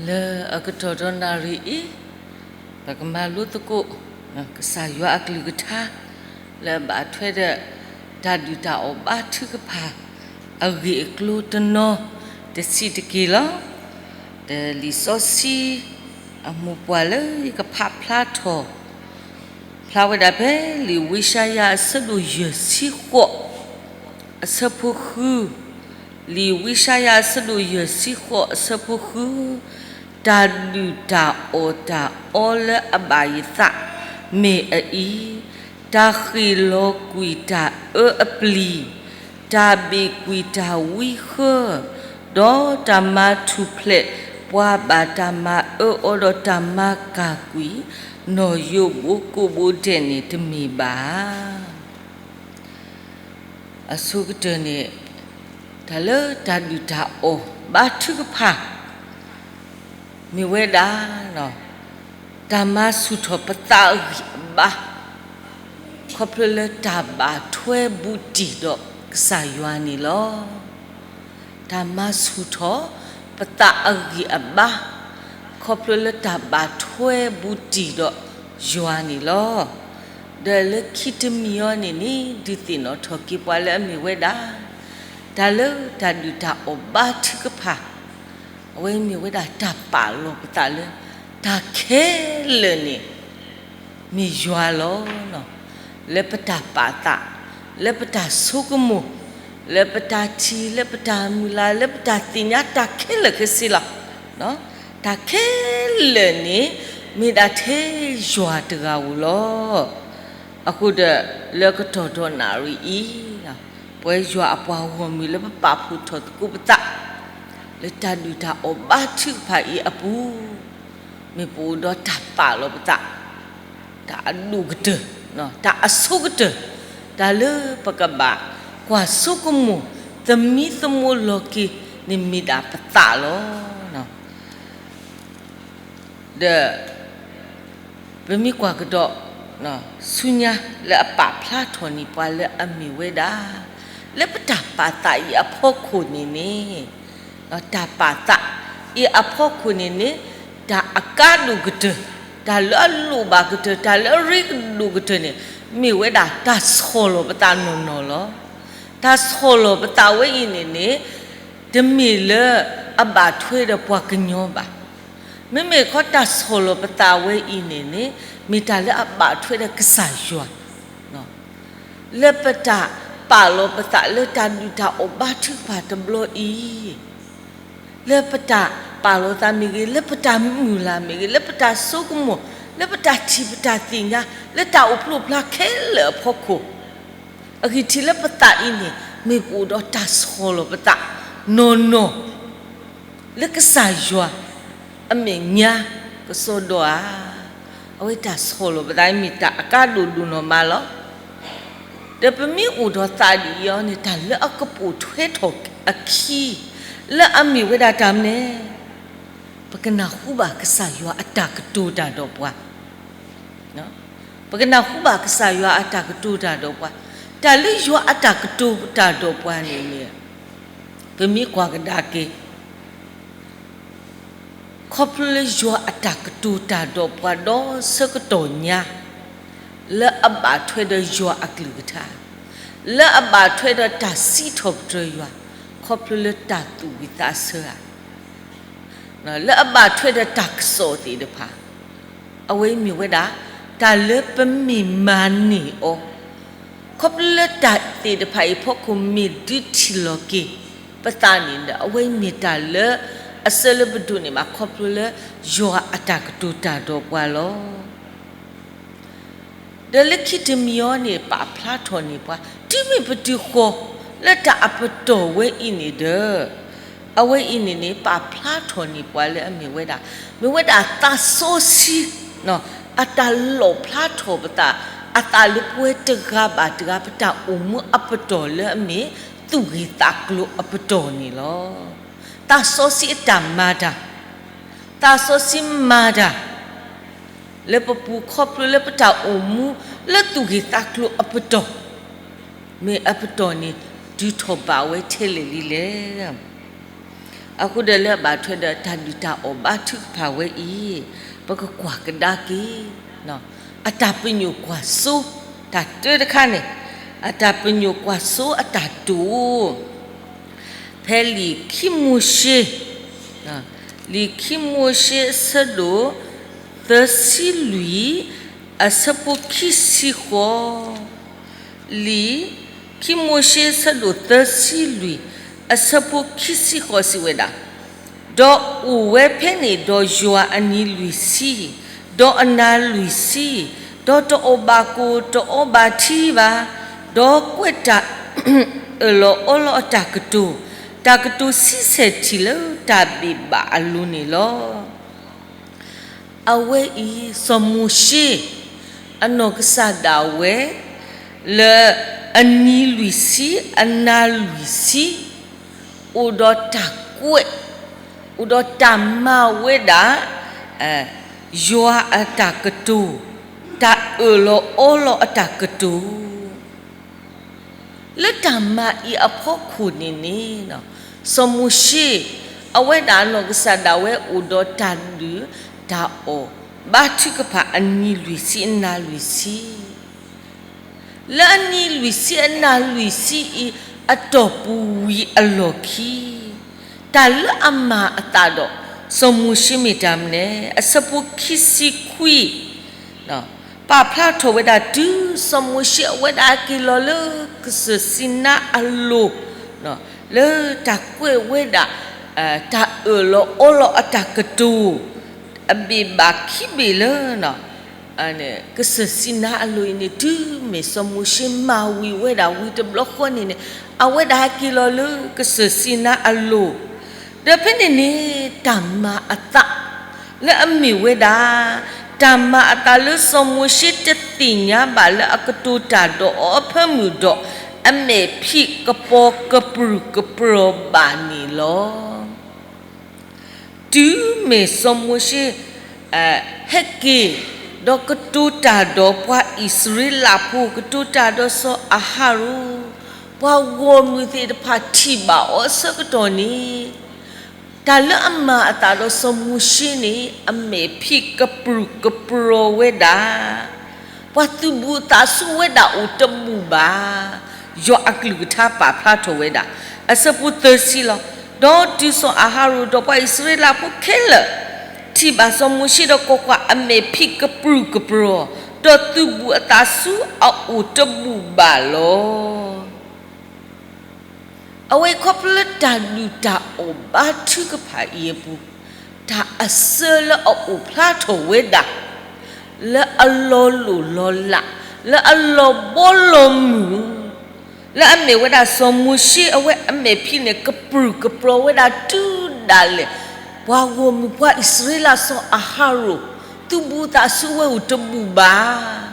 လၢအကတီၢ်ဒီးနၣ်ရံၣ်အံၤ, ပကမၤလိသကိး ကစၢ်ယွၤအကလုၢ်ကထါ လၢအဘၣ်ထွဲဒီး တၢ်ဒုၣ်တၢ်အီၣ်ဘါထုကဖၣ် အဂ့ၢ်အကျိၤတနီၤတဆံးတက့ၢ်လီၤ. ဒီးလံာ်စီဆှံအမိၢ်ပှၢ်လၢယကဖးဖျါထီၣ် ဖျါဝဲဒၣ်ဖဲလံာ်ဝံယၡါယၤအဆၢဒိၣ်ယဲၢ်ဆံဃိး အဆၢဖိဃု, လံာ်ဝံယၡါယၤအဆၢဒိၣ်ယဲၢ်ဆံဃိးအဆၢဖိဃု, တၢ်ဒုၣ်တၢ်အီၣ်တၢ်အီလၢအဘၣ်ယသး မ့ၢ်အအံၤ, တၢ်ဃ့ၢ်လီၤကွံာ်တၢ်အၢအပျံၤ, တၢ်ဘ့ၣ်ကွံာ်တၢ်ဝံဃၢ, ဒီးတၢ်မၤထူၣ်ဖျဲးပှၤဘၣ်တၢ်မၤအၢအီၤ ဒီးတၢ်မၤကၢ်ကွံာ်နီၢ်ယိၤဘိကိးဘိဒဲးန့ၣ်တမ့ၢ်ဘၣ်. အဆိကတၢၢ်န့ၣ် တၢ်လၢတၢ်ဒုၣ်တၢ်အီၣ်ဘါထုကဖၣ် မ့ၢ်ဝဲဒၣ် တၢ်မၤဆူၣ်ထီၣ်ပသးအဂံၢ်အဘါ ခီဖျိလၢတၢ်ဘၣ်ထွဲဘူးတံၢ်ဒီးကစၢ်ယွၤန့ၣ်လီၤ. တၢ်မၤဆူၣ်ထီၣ်ပသးအဂံၢ်အဘါ ခီဖျိလၢတၢ်ဘၣ်ထွဲဘူးတံၢ်ဒီးယွၤန့ၣ်လီၤ. ဒီးလၢခံတမံၤအံၤန့ၣ်န့ၣ် ဒုးသ့ၣ်နီၣ်ထီၣ်က့ၤပှၤလၢအမ့ၢ်ဝဲဒၣ် တၢ်လၢတၢ်ဒုၣ်တၢ်အီၣ်ဘါထုကဖၣ် အဝဲမ့ၢ်ဝဲဒၣ်တၢ်ပာ်လီၤပသးလၢ တၢ်ခဲလၢာ်န့ၣ် မ့ၢ်ယွၤလီၤ. လၢပတၢ်ပာ်သး, လၢပတၢ်ဆိကမိၣ်, လၢပတၢ်ထံၣ်, လၢပတၢ်မုၢ်လၢ်, လၢပတၢ်သ့ၣ်ညါ တၢ်ခဲလၢာ်ခဲဆ့လီၤ. တၢ်ခဲလၢာ်န့ၣ် မ့ၢ်ဒၣ်ထဲယွၤတဂၤဧိၤလီၤ. အဃိဒီး လၢကတီၢ်ဒီးနၣ်ရံၣ်အံၤ ပဝဲယွၤအပှၤဂီၢ်မုၢ်လၢပပာ်ဖှိၣ်ထီၣ်သကိးပသး လၢတၢ်ဒုၣ်တၢ်အီၣ်ဘါထုကဖၣ်အံၤအပူၤ, မ့ၢ်ပအိၣ်ဒီးတၢ်ပာ်လီၤပသး, တၢ်အဒိၣ်ကတၢၢ်, တၢ်အဆိကတၢၢ်, တၢ်လၢပကဘၣ်ကွၢ်ဆိကမိၣ် သမံသမိးလီၤက့ၤန့ၣ်မ့ၢ်ဒၣ်ပသးလီၤ. ဒီး ပမ့ၢ်ကွၢ်ကဒီး ဆူညါလၢအပာ်ဖျါထီၣ်န့ၢ်ပှၤလၢအမ့ၢ်ဝဲဒၣ် လၢပတၢ်ပာ်သးအံၤအဖီခိၣ်န့ၣ်န့ၣ်, တၢ်ပာ်သးအံၤအဖီခိၣ်န့ၣ်န့ၣ်, တၢ်အကါဒိၣ်ကတၢၢ်, တၢ်လၢအလိၣ်ဘၣ်ကတၢၢ်, တၢ်လၢအရ့ဒိၣ်ကတၢၢ်န့ၣ် မ့ၢ်ဝဲဒၣ်တၢ်ဆီၣ်လီၤပသးနီၢ်နီၢ်လီၤ. တၢ်ဆီၣ်လီၤပသးဝဲအံၤန့ၣ်န့ၣ် တမ့ၢ်လၢအဘၣ်ထွဲဒီးပှၤကညီဘၣ်. မ့မ့ၢ်ခီတၢ်ဆီၣ်လီၤပသးဝဲအံၤန့ၣ်န့ၣ် မ့ၢ်တၢ်လၢအဘၣ်ထွဲဒီးကစၢ်ယွၤ လၢပတၢ်ပာ်လီၤပသးလၢတၢ်ဒုၣ်တၢ်အီၣ်ဘါထုကဖၣ်တဘျီအံၤ, လၢပတၢ်ပာ်လီၤသးမ့ၢ်ဂ့ၤ, လၢပတၢ်မုၢ်လၢ်မ့ၢ်ဂ့ၤ, လၢပတၢ်ဆိကမိၣ်, လၢပတၢ်ထံၣ်ပတၢ်သ့ၣ်ညါ, လၢတၢ်အိၣ်ဖျိဖျါခဲလၢာ်အဖီခိၣ်, အဂံၢ်ထံးလၢပသးအံၤန့ၣ် မ့ၢ်ပအိၣ်ဒီးတၢ်ဆီၣ်လီၤပသးနီၢ်နီၢ် လၢကစၢ်ယွၤအမဲာ်ညါကစီဒီဧါ. အဝဲတၢ်ဆီၣ်လီၤပသးမ့ၢ်တၢ်အကါဒိၣ်ဒိၣ်နီၢ်မးလီၤ. ဒီးပမ့ၢ်အိၣ်ဒီးသးဒ်အံၤအီၤန့ၣ် တၢ်လၢအကပိာ်ထွဲထီၣ်အခံ လၢအမ့ၢ်ဝဲဒၣ်တၢ်မနုၤလဲၣ်, ပကနၢ်ဟူဘၣ်ကစၢ်ယွၤအတၢ်ကတိၤတၢ်ဒီးပှၤ ပကနၢ်ဟူဘၣ်ကစၢ်ယွၤအတၢ်ကတိၤတၢ်ဒီးပှၤ, တၢ်လၢယွၤအတၢ်ကတိၤတၢ်ဒီးပှၤန့ၣ်န့ၣ်, ပမ့ၢ်ကွၢ်ကဒါက့ၤ ခီဖျိလၢယွၤအတၢ်ကတိၤတၢ်ဒီးပှၤဒီးဆၢကတီၢ်ညါ, လၢအဘၣ်ထွဲဒီးယွၤအကလုၢ်ကထါ, လၢအဘၣ်ထွဲဒီးတၢ်စံးထီၣ်ပတြၢၤယွၤ, ခီဖျိလၢတၢ်သူၣ်ဝံၣ်သးဆၢဧါ လၢအဘၣ်ထွဲဒီးတၢ်ကစီၣ်သ့ၣ်တဖၣ်, အဝဲမ့ၢ်ဝဲဒၣ် တၢ်လၢပမ့ၢ်မၤန့ၢ်အီၤ, ခီဖျိလၢတၢ်သ့ၣ်တဖၣ်အံၤအဖီခိၣ်မ့ၢ်ဒုးထံၣ်လီၤက့ၤပသးန့ၣ်ဒီး အဝဲမ့ၢ်တၢ်လၢအဆၢလၢပဒိးန့ၢ်ဘၣ် ခီဖျိလၢယွၤအတၢ်ကတိၤတၢ်ဒီးပှၤလီၤ. ဒီးလၢခံတမံၤအံၤန့ၣ် ပာ်ဖျါထီၣ်န့ၢ်ပှၤ တုၤမ့ၢ်ပတုၤဃီၤလၢတၢ်အပတီၢ်ဝဲအံၤန့ၣ်ဒီး, အဝဲအံၤန့ၣ်န့ၣ် ပာ်ဖျါထီၣ်န့ၢ်ပှၤလၢအမ့ၢ်ဝဲဒၣ်, မ့ၢ်ဝဲဒၣ်သးစီဆှံ အတၢ်လီၣ်ဖျါထီၣ်ပသး, အသးလၢပဝဲတဂၤဘၣ်တဂၤ ပတၢ်အိၣ်မူအပတီၢ်လၢအမ့ၢ်သူၣ်ဂ့ၤသးကျိၤအပတီၢ်န့ၣ်လီၤ. သးစီဆှံအတၢ်မၤတၢ်, သးစီဆှံမၤတၢ် လၢပပူၤခီဖျိလၢပတၢ်အိၣ်မူလၢသူၣ်ဂ့ၤသးကျိၤအပတီၢ်, မ့ၢ်အပတီၢ်န့ၣ် တုၤထီၣ်ဘၣ်ဝဲထဲလဲၣ်လံလဲၣ်. အဃိဒီးလၢအဘၣ်ထွဲဒီးတၢ်ဒုၣ်တၢ်အီၣ်ဘါထုကဖၣ်ဝဲအံၤ, ပကကွၢ်ကဒါက့ၤ အတၢ်ပညိၣ်ကွၢ်စိ, တၢ်တၢတခါန့ၣ်, အတၢ်ပညိၣ်ကွၢ်စိအတၢ်တိာ် ဖဲလံာ်ခံမိၤၡ့, လံာ်ခံမိၤၡ့အဆၢဒိၣ် သၢဆံလွံၢ်, အဆၢဖိခံဆံဃိး, လံာ်ခံမိၤၡ့အဆၢဒိၣ်သၢဆံလွံၢ်, အဆၢဖိခံဆံဃိးစံးဝဲဒၣ်, ဒီးအိၣ်ဝဲဖဲန့ၣ်ဒီးယွၤအနံၤလွံၢ်ဆံ, ဒီးအနၤလွံၢ်ဆံ, ဒီးတအီၣ်ဘၣ်ကိၣ်တအီဘၣ်ထံဘၣ်, ဒီးကွဲးတၢ်အၢၣ်လီၤအီလီၤအတၢ်ကတိၤ, တၢ်ကတိၤဆံဆဲၣ်ထံၣ်လၢတၢ်ဘ့ၣ်ဘၣ်အလိၤန့ၣ်လီၤ. အဝဲအံၤ စီၤမိၤၡ့ အနီၢ်ကစၢ်ဒၣ်ဝဲ လၢအနံၤလွံၢ်ဆံ အနၤလွံၢ်ဆံ အိၣ်ဒီးတၢ်ကွဲး, အိၣ်ဒီးတၢ်မၤဝဲဒၣ် ယွၤအတၢ်ကတိၤ, တၢ်အၢၣ်လီၤအီလီၤအတၢ်ကတိၤ လၢတၢ်မၤအံၤအဖီခိၣ်န့ၣ်န့ၣ်, စီၤမိၤၡ့ အဝဲဒၣ်အနီၢ်ကစၢ်ဒၣ်ဝဲအိၣ်ဒီးတၢ်ဒုၣ်တၢ်အီၣ်ဘါထုကဖၣ်အနံၤလွံၢ်ဆံအနၤလွံၢ်ဆံ, လၢအနံၤလွံၢ်ဆံအနၤလွံၢ်ဆံအံၤ အတီၢ်ပူၤဝံၤအလီၢ်ခံ တၢ်လၢအမၤအသးဒီး စီၤမိၤၡ့မ့ၢ်တၢ်မနုၤလဲၣ်. အဆၢဖိခံဆံခွံ ပာ်ဖျါထီၣ်ဝဲဒၣ် တုၤစီၤမိၤၡ့အဝဲဒၣ်က့ၤလီၤလၢကစၢၢ်စံနါအလိၤ, လၢတၢ်ကွဲးဝဲဒၣ် တၢ်အၢၣ်လီၤအီလီၤအတၢ်ကတိၤ အဘ့ၣ်ဘၣ်ခံဘ့ၣ်လၢ ကစၢၢ်စံနါအလိၤအံၤန့ၣ် တုၤမ့ၢ်စီၤမိၤၡ့မၤဝံၤဝဲဒၣ်ဝံၤတဘျီဃီန့ၣ်န့ၣ်, အဝဲဒၣ်က့ၤလီၤလၢကစၢၢ်စံနါအလိၤ, ဒီးဖဲန့ၣ်န့ၣ် တၢ်မၤအသး လၢအမ့ၢ်ဝဲဒၣ် တၢ်မၤအသးလၢစီၤမိၤၡ့တသ့ၣ်ညါဘၣ်လၢအကတိၤတၢ်ဒီးအီၤအဖၢမုၢ်ဒီး အမဲာ်ဖံးကပီၤကပြုၢ်ကပြီၤဘၣ်န့ၣ်လီၤ. တုၤမ့ၢ်စီၤမိၤၡ့ ဟဲက့ၤ ဒီးကတိၤတၢ်ဒီးပှၤအံၣ်စရ့လးဖိ, ကတိၤတၢ်ဒီးစီၤအၤဟရိၣ်, ပှၤဂီၢ်မုၢ်သ့ၣ်တဖၣ်ထံၣ်ဘၣ်အီၤအဆၢကတီၢ်န့ၣ်, တၢ်လၢအမၤအသးဒီးစီၤမိၤၡ့န့ၣ် အမဲာ်ဖံးကပြုၢ်ကပြီၤဝဲဒၣ် ပှၤသုးဘူးသးစူၤဝဲဒၣ်အိၣ်တဘူၣ်ဘၣ်. ယွၤအကလုၢ်ကထါပာ်ဖျါထီၣ်ဝဲဒၣ် အဆၢဖိသၢဆံလီၤ. ဒီးတုၤစီၤအၤဟရိၣ်ဒီးပှၤအံၣ်စရ့လးဖိခဲလၢာ် ထံၣ်ဘၣ်စီၤမိၤၡ့ဒီးကွၢ်ကွၢ်, အမဲာ်ဖံးကပြုၢ်ကပြီၤ, ဒီးသုးဘူးအသးစူၤအအိၣ်တဘူၣ်ဘၣ်လီၤ. အဝဲခီဖျိလၢတၢ်ဒုၣ်တၢ်အီၣ်ဘါထုကဖၣ်အံၤအပူၤ, တၢ်အစၢလၢအအိၣ်ဖျါထီၣ်ဝဲဒၣ် လၢအလီၤလိၢ်လီၤလး, လၢအလီၤဘီလီၤမုၢ်, လၢအမ့ၢ်ဝဲဒၣ်စီၤမိၤၡ့အဝဲအမဲာ်ဖံးန့ၣ် ကပြုၢ်ကပြီၤဝဲဒၣ်တုၤဒၣ်လဲာ်, ပှၤဂီၢ်မုၢ်ပှၤအံၣ်စရ့လးစီၤအၤဟရိၣ် သုးဘူးသးစူၤဝဲအိၣ်တဘူၣ်ဘၣ်.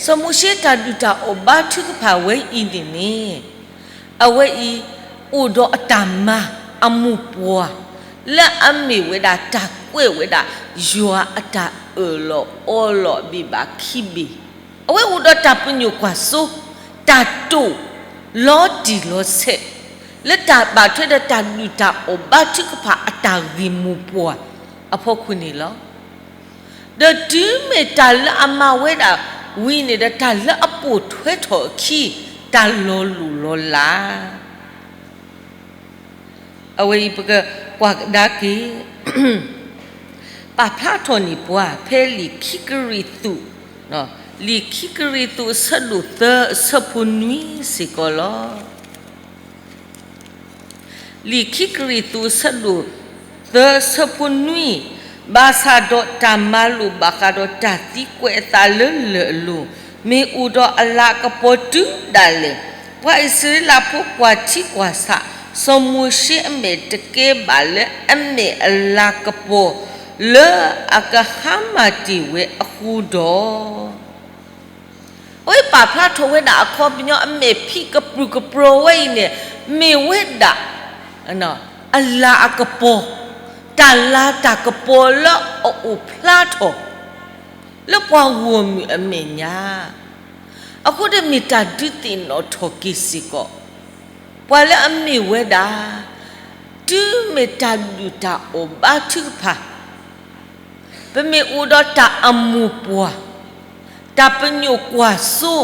စီၤမိၤၡ့တၢ်ဒုၣ်တၢ်အီၣ်ဘါထုကဖၣ်ဝဲအံၤန့ၣ်န့ၣ်, အဝဲအံၤ အိၣ်ဒီးအတၢ်မၤအမိၢ်ပှၢ် လၢအမ့ၢ်ဝဲဒၣ်တၢ်ကွဲးဝဲဒၣ် ယွၤအတၢ်အၢၣ်လီၤအီလီၤအဘ့ၣ်ဘၣ်ခံဘ့ၣ်, အဝဲအိၣ်ဒီးတၢ်ပညိၣ်ကွၢ်စိ တၢ်တိာ်လီၤတံၢ်လီၤဆဲး လၢတၢ်ဘၣ်ထွဲဒီးတၢ်ဒုၣ်တၢ်အီၣ်ဘါထုကဖၣ်အတၢ်ဂ့ၢ်မိၢ်ပှၢ်အဖီခိၣ်န့ၣ်လီၤ. ဒီးတုၤမ့ၢ်တၢ်လၢအမၤဝဲဒၣ်ဝံၤန့ၣ်ဒီး တၢ်လၢအပိာ်ထွဲထီၣ်အခံ တၢ်လီၤလိၢ်လီၤလး အဝဲအံၤပကကွၢ်ကဒါက့ၤ ပာ်ဖျါထီၣ်န့ၢ်ပှၤ ဖဲလံာ်ခံကရံၣ်သူး, လံာ်ခံကရံၣ်သူးအဆၢဒိၣ်သၢအဆၢဖိနွံစ့ၢ်ကီးလီၤ. လံာ်ခံကရံၣ်သူးအဆၢဒိၣ်သၢအဆၢဖိနွံ, ဘၣ်ဆၣ်ဒီးတၢ်မၤလိာ်ဘၣ်ဃးဒီးတၢ်သံကွဲးအသးလၢလၢၢ်အလိၤ, မ့ၢ်အိၣ်ဒီးအလၤအကပီၤတုၤဒၣ်လဲာ်, ပှၤအံၣ်စရ့လးဖိကွၢ်ထံကွၢ်ဆး စီၤမိၤၡ့အမဲာ်တကဲဘၣ်လၢအမဲာ်အလၤကပီၤ လၢအကဟါမၢ်တ့ၢ်ဝဲအဃိဒီး အဝဲပာ်ဖျါထီၣ်ဝဲဒၣ်အခီပညီ အမဲာ်ဖံးကပြုၢ်ကပြီၤဝဲအံၤန့ၣ် မ့ၢ်ဝဲဒၣ် အလၤအကပီၤ, တၢ်လၤတၢ်ကပီၤလၢအအိၣ်ဖျါထီၣ် လၢပှၤဂီၢ်မုၢ်အမဲာ်ညါ, အဃိဒီးမ့ၢ်တၢ်ဒုးသ့ၣ်နီၣ်ထီၣ်က့ၤစ့ၢ်ကီး ပှၤလၢအမ့ၢ်ဝဲဒၣ် တုၤမ့ၢ်တၢ်ဒုၣ်တၢ်အီၣ်ဘါထုကဖၣ်, ပမ့ၢ်အိၣ်ဒီးတၢ်အမိၢ်ပှၢ်, တၢ်ပညိၣ်ကွၢ်စိ,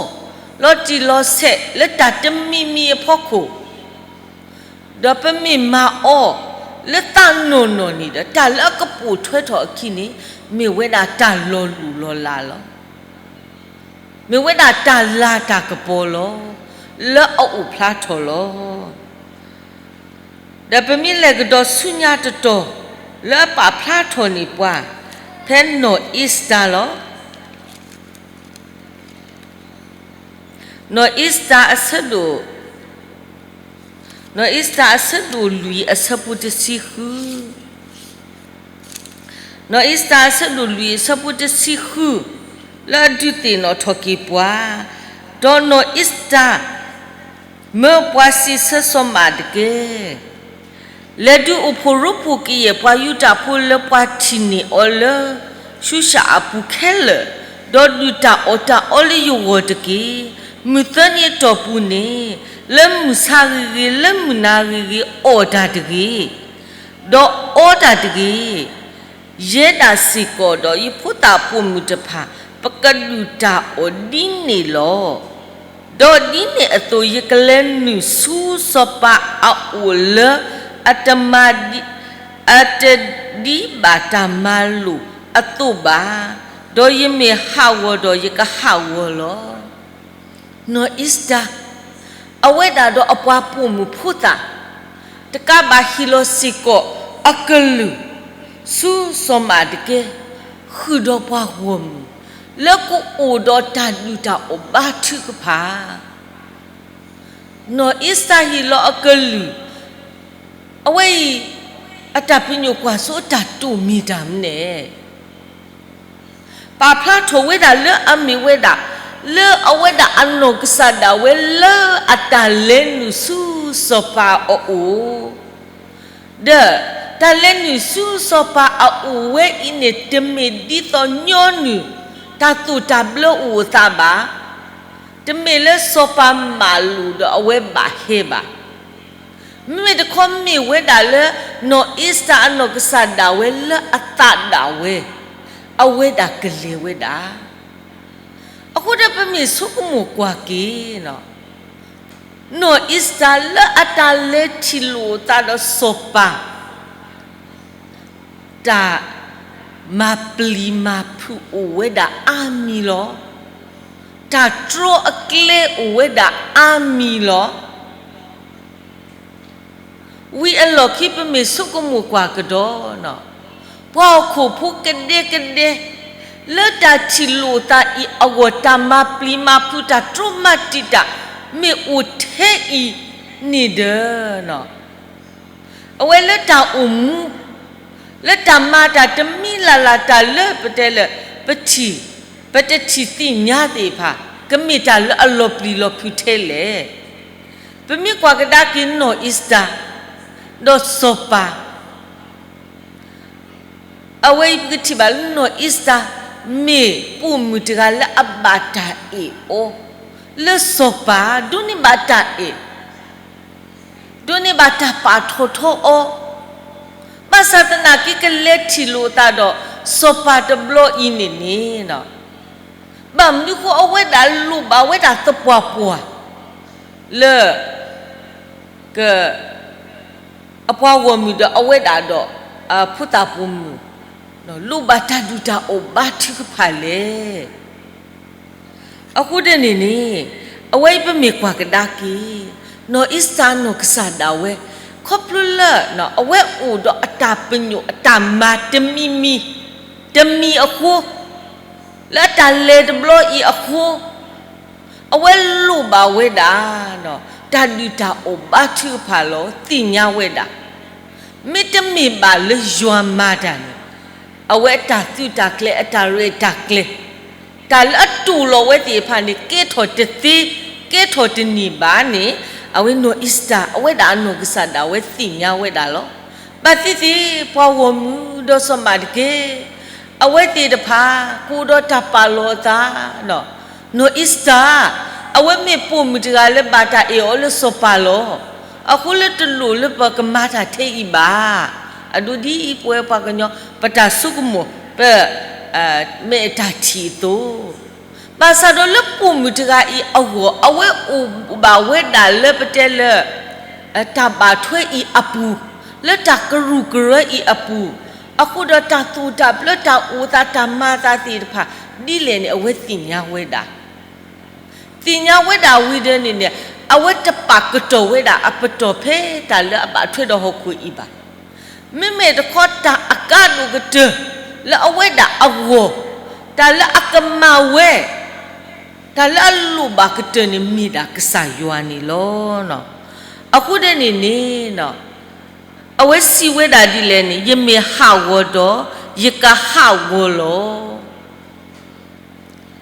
လီၤတံၢ်လီၤဆဲးလၢတၢ်တမံၤမံၤအဖီခိၣ်, ဒီးပမ့ၢ်မၤအီၤ လၢသးနီၢ်နီၢ်န့ၣ်ဒီး တၢ်လၢအကပိာ်ထွဲထီၣ်အခံန့ၣ် မ့ၢ်ဝဲဒၣ်တၢ်လီၤလူၢ်လီၤလးလီၤ. မ့ၢ်ဝဲဒၣ်တၢ်လၤတၢ်ကပီၤလီၤ. လၢအအိၣ်ဖျါထီၣ်လီၤ. ဒီးပမ့ၢ်လဲၤကဒီးဆူညါတတီၤ လၢအပာ်ဖျါထီၣ်န့ၢ်ပှၤ ဖဲနီၢ်အ့ၤစတၢၤလီၤ. နီၢ်အ့ၤစတၢၤအဆၢဒိၣ်, နီၢ်အ့ၤစတၢၤအဆၢဒိၣ်လွံၢ်အဆၢဖိတဆံဃု, နီၢ်အ့ၤစတၢၤအဆၢဒိၣ်လွံၢ်အဆၢဖိတဆံဃု, လၢအဒုးသ့ၣ်နီၣ်ထီၣ်က့ၤပှၤ, ဒီးနီၢ်အ့ၤစတၢၤ မၢပှၤစံးဆၢစီၤမၤဒကဲ, လဲၤဒုးအိၣ်ဖှိၣ်ရိဖှိၣ်ကယဲၢ်ပှၤယူဒၤဖိလၢပှၤထံၣ်န့ၢ်အီၤလၢ ရှူရှးအပူၤခဲလၢာ်, ဒီးဒုၣ်တၢ်အီၣ်တၢ်အီလၢယဂီၢ်တက့ၢ်. မုၢ်သၢနံၤအတီၢ်ပူၤန့ၣ် လၢမုၢ်ဆါဂ့ၤဂ့ၤ လၢမုၢ်နၤဂ့ၤဂ့ၤ အီၣ်တၢ်တဂ့ၤ, ဒီးအီတၢ်တဂ့ၤ. ယဲဒၣ်စ့ၢ်ကီးဒီးယဖိသၣ်ပိာ်မုၣ်တဖၣ် ပကဒုၣ်တၢ်အီၣ်ဒ်န့ၣ်လီၤ. ဒီးဒ်န့ၣ်အသိး ယကလဲၤနုာ်ဆူစီၤပၤအအိၣ်လၢ အတမၤဒ်, အတဒ်ဘၣ်တၢ်မၤလိာ်အသိးဘၣ်, ဒီးယမ့ၢ်ဟးဂီၤဒီးယကဟးဂီၤလီၤ. နီၢ်အ့ၤစတၢၤ အဝဲဒၣ်ဒီးအပှၤပိာ်မုၣ်ဖိသၣ် တကးဘၣ်ဟ့ၣ်လီၤစ့ၢ်ကီးအကလုၢ် ဆူစီၤမၤဒကဲ ဃုာ်ဒီးပှၤဂီၢ်မုၢ် လၢကအိၣ်ဒီးတၢ်ဒုၣ်တၢ်အီၣ်ဘါထုကဖၣ် နီၢ်အ့ၤစတၢၤဟ့ၣ်လီၤအကလုၢ်, အဝဲအံၤ အတၢ်ပညိၣ်ကွၢ်စိအတၢ်တိာ်မ့ၢ်တၢ်မနုၤလဲၣ်. ပာ်ဖျါထီၣ်ဝဲဒၣ်လၢအမ့ၢ်ဝဲဒၣ် လၢအဝဲဒၣ်အနီၢ်ကစၢ်ဒၣ်ဝဲလၢအတၢ်လဲၤနုာ်ဆူစီၤပၤအအိၣ် ဒီးတၢ်လဲၤနုာ်ဆူစီၤပၤအအိၣ်ဝဲအံၤန့ၣ် တမ့ၢ်ဒ်သိးညီနုၢ် တၢ်သိၣ်တၢ်ဘျၢအိၣ်အသးဘၣ်. တမ့ၢ်လၢစီၤပၤမၤလိာ်ဒီးအဝဲဘၣ်ဟဲဘၣ်. မ့မ့ၢ်တခီမ့ၢ်ဝဲဒၣ်လၢ နီၢ်အ့ၤစတၢၤအနီၢ်ကစၢ်ဒၣ်ဝဲလၢအသးဒၣ်ဝဲ အဝဲဒၣ်ကလဲၤဝဲဒၣ်. အဃိဒီးပမ့ၢ်ဆိကမိၣ်ကွၢ်က့ၤ နီၢ်အ့ၤစတၢၤလၢအတၢ်လဲၤထံၣ်လိာ်အသးဒီးစီၤပၤ တၢ်မၤပျံၤမၤဖုးအိၣ်ဝဲဒၣ်အါမံၤလီၤ. တၢ်တြီအကျဲအိၣ်ဝဲဒၣ်အါမံၤလီၤ. ဝံၤအလီၢ်ခံပမ့ၢ်ဆိကမိၣ်ကွၢ်ကဒီး ပှၤဟီၣ်ခိၣ်ဖိကဒဲကဒဲ လၢတၢ်ထံၣ်လိာ်သးအံၤအဂီၢ် တၢ်မၤပျံၤမၤဖုး တၢ်တြီမၤတံာ်တာ် မ့ၢ်အိၣ်ထဲအံၤန့ၣ်ဒီး အဝဲလၢတၢ်အိၣ်မူ လၢတၢ်မၤတၢ်တမံၤလၢ်လၢ် တၢ်လၢပတဲလၢ ပထံၣ် ပတထံၣ်သ့ၣ်ညါသ့ၣ်တဖၣ် ကမ့ၢ်တၢ်လၢအလီၤပျံၤလီၤဖုးထဲလဲၣ်. ပမ့ၢ်ကွၢ်ကဒါက့ၤနီၢ်အ့ၤစတၢၤ ဒီးစီၤပၤ အဝဲအံၤပကထံၣ်ဘၣ်လၢနီၢ်အ့ၤစတၢၤ မ့ၢ်ပိာ်မုၣ်တဂၤလၢအဘၣ်တၢ်အဲၣ်အီၤ လၢစီၤပၤ ဒိးန့ၢ်ဘၣ်တၢ်အဲၣ် ဒိးန့ၢ်ဘၣ်တၢ်ပာ်ထီၣ်ထီအီၤ, ဘၣ်ဆၣ်သနာ်က့ ကလဲၤထံၣ်လိာ်သးဒီးစီၤပၤတဘျီအံၤန့ၣ်န့ၣ် ဘၣ်မနုၤဃိအဝဲဒၣ်လိၣ်ဘၣ်ဝဲဒၣ်သပှၢ်ပှၢ် လၢ က အပှၤဂီၢ်မုၢ်ဒီးအဝဲဒၣ်ဒီး အဖိသၣ်ပိာ်မုၣ် လိၣ်ဘၣ်တၢ်ဒုၣ်တၢ်အီၣ်ဘါထုကဖၣ်လဲၣ်. အဃိဒ်န့ၣ်န့ၣ် အဝဲအံၤပမ့ၢ်ကွၢ်ကဒါက့ၤ နီၢ်အ့ၤစတၢၤနီၢ်ကစၢ်ဒၣ်ဝဲ ခီဖျိလၢ အဝဲအိၣ်ဒီးအတၢ်ပညိၣ်အတၢ်မၤတမံၤမံၤ တမံၤအဃိ လၢအတၢ်လဲၤတဘျီအံၤအဃိ အဝဲလိၣ်ဘၣ်ဝဲဒၣ် တၢ်ဒုၣ်တၢ်အီၣ်ဘါထုကဖၣ်လီၤ. သ့ၣ်ညါဝဲဒၣ် မ့တမ့ၢ်ဘၣ်လၢယွၤမၤတၢ်န့ၣ် အဝဲအတၢ်သုးတၢ်ကျဲၤ အတၢ်ရဲၣ်တၢ်ကျဲၤ တၢ်လၢအတိာ်လီၤဝဲသ့ၣ်တဖၣ်န့ၣ် ကဲထီၣ်တသ့ ကဲထီၣ်တန့ၢ်ဘၣ်န့ၣ် အဝဲနီၢ်အ့ၤစတၢၤ အဝဲဒၣ်အနီၢ်ကစၢ်ဒၣ်ဝဲသ့ၣ်ညါဝဲဒၣ်လီၤ. ဘၣ်သ့ၣ်သ့ၣ် ပှၤဂီၢ်မုၢ်ဒီးစီၤမၤဒကဲ အဝဲသ့ၣ်တဖၣ် ကအိၣ်ဒီးတၢ်ပာ်လီၤအသး နီၢ်အ့ၤစတၢၤ အဝဲမ့ၢ်ပိာ်မုၣ်တဂၤလၢဘၣ်တၢ်အဲၣ်အီၤလၢစီၤပၤလီၤ. အဃိလၢတလိၣ်လၢပကမၤတၢ်ထဲအံၤဘၣ်. အဒိဒ်အံၤ ပဝဲပှၤကညီ ပတၢ်ဆိကမိၣ် ပ မ့ၢ်အတၢ်ထံၣ်အသိး, ဘၣ်ဆၣ်ဒီးလၢပိာ်မုၣ်တဂၤအံၤအဂီၢ် အဝဲအိၣ်ဘၣ်ဝဲဒၣ်လၢပတဲလၢ တၢ်ဘၣ်ထွဲအံၤအပူၤ, လၢတၢ်ကရူၢ်ကရၢအံၤအပူၤ, အဃိဒီးတၢ်သိၣ်တၢ်ဘျၢ တၢ်အိၣ်သး တၢ်မၤအသးသ့ၣ်တဖၣ် ဒ်လဲၣ်န့ၣ် အဝဲသ့ၣ်ညါဝဲဒၣ် သ့ၣ်ညါဝဲဒၣ်ဝံၤဒီးန့ၣ်န့ၣ် အဝဲတပာ်ကတီၢ်ဝဲဒၣ်အပတီၢ်ဖဲတၢ်လၢအဘၣ်ထွဲဒီးဟီၣ်ခိၣ်အံၤဘၣ်. မ့မ့ၢ်တခီ တၢ်အကါဒိၣ်ကတၢၢ်လၢအဝဲဒၣ်အဂီၢ်, တၢ်လၢအကမၤဝဲ, တၢ်လၢအလိၣ်ဘၣ်ကတၢၢ်န့ၣ် မ့ၢ်ဒၣ်ကစၢ်ယွၤန့ၣ်လီၤ. အဃိဒီးန့ၣ်န့ၣ် အဝဲစံးဝဲဒၣ်ဒ်လဲၣ်န့ၣ် ယမ့ၢ်ဟးဂီၤဒီး ယကဟးဂီၤလီၤ.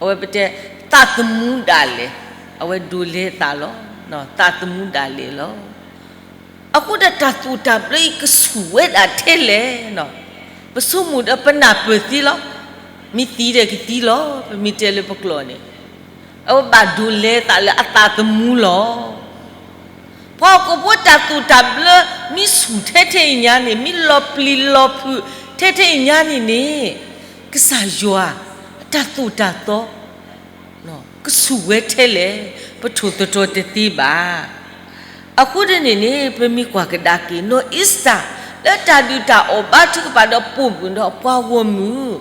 အဝဲပတဲ သးသမူဒၣ်လဲာ်, အဝဲဒိးလဲသးလီၤ, သးသမူဒၣ်လဲာ်လီၤ. အဃိဒီးတၢ်သိၣ်တၢ်ဘျၢအံၤကဆူၣ်ဝဲဒၣ်ထဲလဲၣ်, ပဆိကမိၣ်ဒီးပနၢ်ပၢၢ်သ့လီၤ. မ့ၢ်သံဒီးကသံလီၤ, ပမ့ၢ်တဲလၢပကျိာ်န့ၣ်, အဝဲဘၣ်ဒိးလဲသးလၢအသးသမူလီၤ. ပှၤဟီၣ်ခိၣ်ဖိတၢ်သိၣ်တၢ်ဘျၢ မ့ၢ်ဆူၣ်ထဲထဲအံၤညါန့ၣ်, မ့ၢ်လီၤပျံၤလီၤဖုးထဲထဲအံၤညါန့ၣ်န့ၣ်, ကစၢ်ယွၤအတၢ်သိၣ်တၢ်သီ ကဆူၣ်ဝဲထဲလဲၣ်, ပထိၣ်သတြီၤတသ့ဘၣ်. အဃိဒ်န့ၣ်န့ၣ် ပမ့ၢ်ကွၢ်ကဒါက့ၤ နီၢ်အ့စတၢ် လၢတၢ်ဒုၣ်တၢ်အီၣ်ဘါထုကဖၣ်ဒီးပိာ်မုၣ်ဒီးပှၤဂီၢ်မုၢ်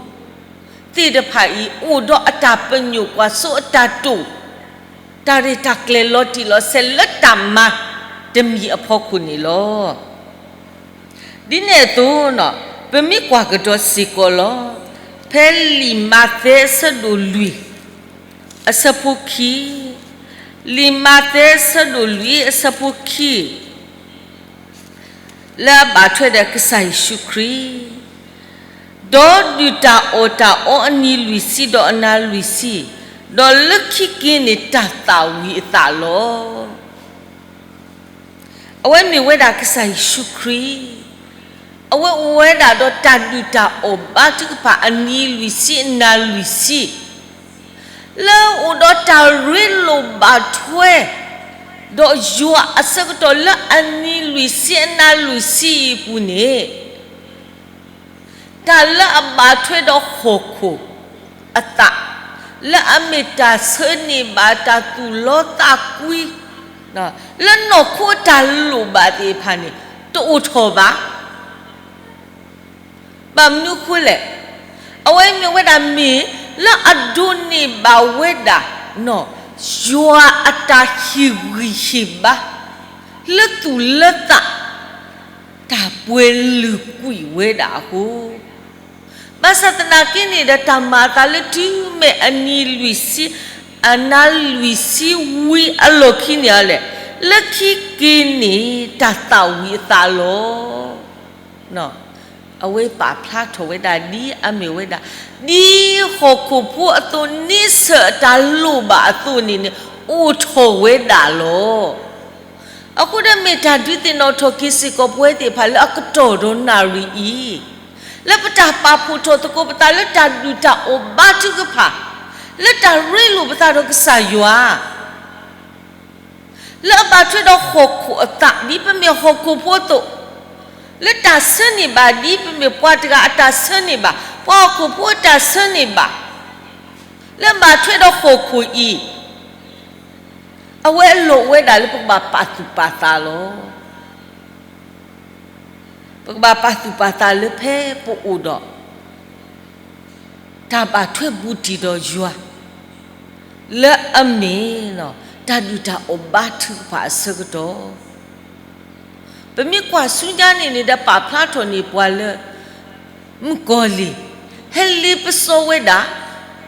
သ့ၣ်တဖၣ်အံၤ အိၣ်ဒီးအတၢ်ပညိၣ်ကွၢ်စိအတၢ်တိာ်, တၢ်ရဲၣ်တၢ်ကျဲၤလီၤတံၢ်လီၤဆဲးလၢတၢ်မၤတမံၤအဖီခိၣ်န့ၣ်လီၤ. ဒ်န့ၣ်အသိး, ပမ့ၢ်ကွၢ်ကဒီးစ့ၢ်ကီးလီၤ. ဖဲလံာ်မးသဲအဆၢဒိၣ်လွံၢ် အဆၢဖိခံ, လံာ်မးသဲအဆၢဒိၣ်လွံၢ်အဆၢဖိခံ လၢအဘၣ်ထွဲဒီးကစၢ်ယ့ၣ်ၡူးခရံာ်, ဒီးဒုၣ်တၢ်အီၣ်တၢ်အီအနံၤလွံၢ်ဆံ ဒီးအနၤလွံၢ်ဆံ, ဒီးလၢခံက့ၤန့ၣ်တၢ်သၣ်ဝံၤအသးလီၤ. အဝဲမ့ၢ်ဝဲဒၣ်ကစၢ်ယ့ၣ်ၡူးခရံာ်, အဝဲအိၣ်ဝဲဒၣ်ဒီးတၢ်ဒုၣ်တၢ်အီၣ်ဘါထုကဖၣ်အနံၤလွံၢ်ဆံအနၤလွံၢ်ဆံ လၢအိၣ်ဒီးတၢ်ရ့လိာ်ဘၣ်ထွဲ ဒီးယွၤအဆၢကတီၢ်လၢအနံၤလွံၢ်ဆံအနၤလွံၢ်ဆံအံၤအပူၤန့ၣ်, တၢ်လၢအဘၣ်ထွဲဒီးဟီၣ်ခိၣ်အသး, လၢအမ့ၢ်တၢ်ဆၢန့ၢ်ဘၣ်တၢ်သူၣ်လီသးကွံ, လၢနီၢ်ခိအတၢ်လိၣ်ဘၣ်သ့ၣ်တဖၣ်န့ၣ် တအိၣ်ထီၣ်ဘၣ်. ဘၣ်မနုၤအဃိလဲၣ်, အဝဲမ့ၢ်ဝဲဒၣ်မ့ၢ်လၢအဒိးန့ၢ်ဘၣ်ဝဲဒၣ် ယွၤအတၢ်ဟ့ၣ်ဂံၢ်ဟ့ၣ်ဘါ လၢသူၣ်လၢသး တၢ်ပှဲၤလုာ်ကွံာ်ဝဲဒၣ်အဃိ, ဘၣ်ဆၣ်သနာ်က့န့ၣ်ဒီး တၢ်မၤအသးလၢတုၤမ့ၢ်အနံၤလွံၢ်ဆံ အနၤလွံၢ်ဆံဝံၤအလီၢ်ခံန့ၣ်အီၤလဲၣ်, လၢခံက့ၤန့ၣ် တၢ်သၣ်ဝံၤအသးလီၤ. အဝဲပာ်ဖျါထီၣ်ဝဲဒၣ်ဒ်အမ့ၢ်ဝဲဒၣ် ဒ်ဟီၣ်ခိၣ်ဖိအသိးန့ဆၢၣ်အတၢ်လိၣ်ဘၣ်အသိးန့ၣ်န့ၣ် အိၣ်ထီၣ်ဝဲဒၣ်လီၤ. အဃိဒီးမ့ၢ်တၢ်ဒုးသ့ၣ်နီၣ်ထီၣ်က့ၤစ့ၢ်ကီးပဝဲသ့ၣ်တဖၣ်လၢအကတီၢ်ဒီးနၣ်ရံၣ်အံၤ, လၢပတၢ်ပာ်ဖှိၣ်ထီၣ်သကိးပသးလၢတၢ်ဒုၣ်တၢ်အီၣ်ဘါထုကဖၣ်, လၢတၢ်ရ့လိာ်ပသးဒီးကစၢ်ယွၤ လၢအဘၣ်ထွဲဒီးဟီၣ်ခိၣ်အသး ဒ်ပမ့ၢ်ဟီၣ်ခိၣ်ဖိအသိး, လၢတၢ်ဆၢန့ၢ်ဘၣ်ဒ်ပမ့ၢ်ပှၤတဂၤအတၢ်ဆၢန့ၢ်ဘၣ်, ပှၤဟီၣ်ခိၣ်ဖိအတၢ်ဆၢန့ၢ်ဘၣ်, လၢအဘၣ်ထွဲဒီးဟီၣ်ခိၣ်အံၤ, အဝဲအလိၣ်ဝဲဒၣ်လၢပကဘၣ်ပာ်သူၣ်ပာ်သးလီၤ. ပကဘၣ်ပာ်သူၣ်ပာ်သးလၢဖဲပအိၣ်ဒီး တၢ်ဘၣ်ထွဲဘူးတံၢ်ဒီးယွၤ လၢအမ့ၢ် တၢ်ဒုၣ်တၢ်အီၣ်ဘါထုကဖၣ်အဆၢကတီၢ်, ပမ့ၢ်ကွၢ်ဆူညါန့ၣ်န့ၣ်ဒီး ပာ်ဖျါထီၣ်န့ၢ်ပှၤလၢ မုၣ်ကီၤလံၢ် ဟဲလ့ပစီဝဲဒၣ်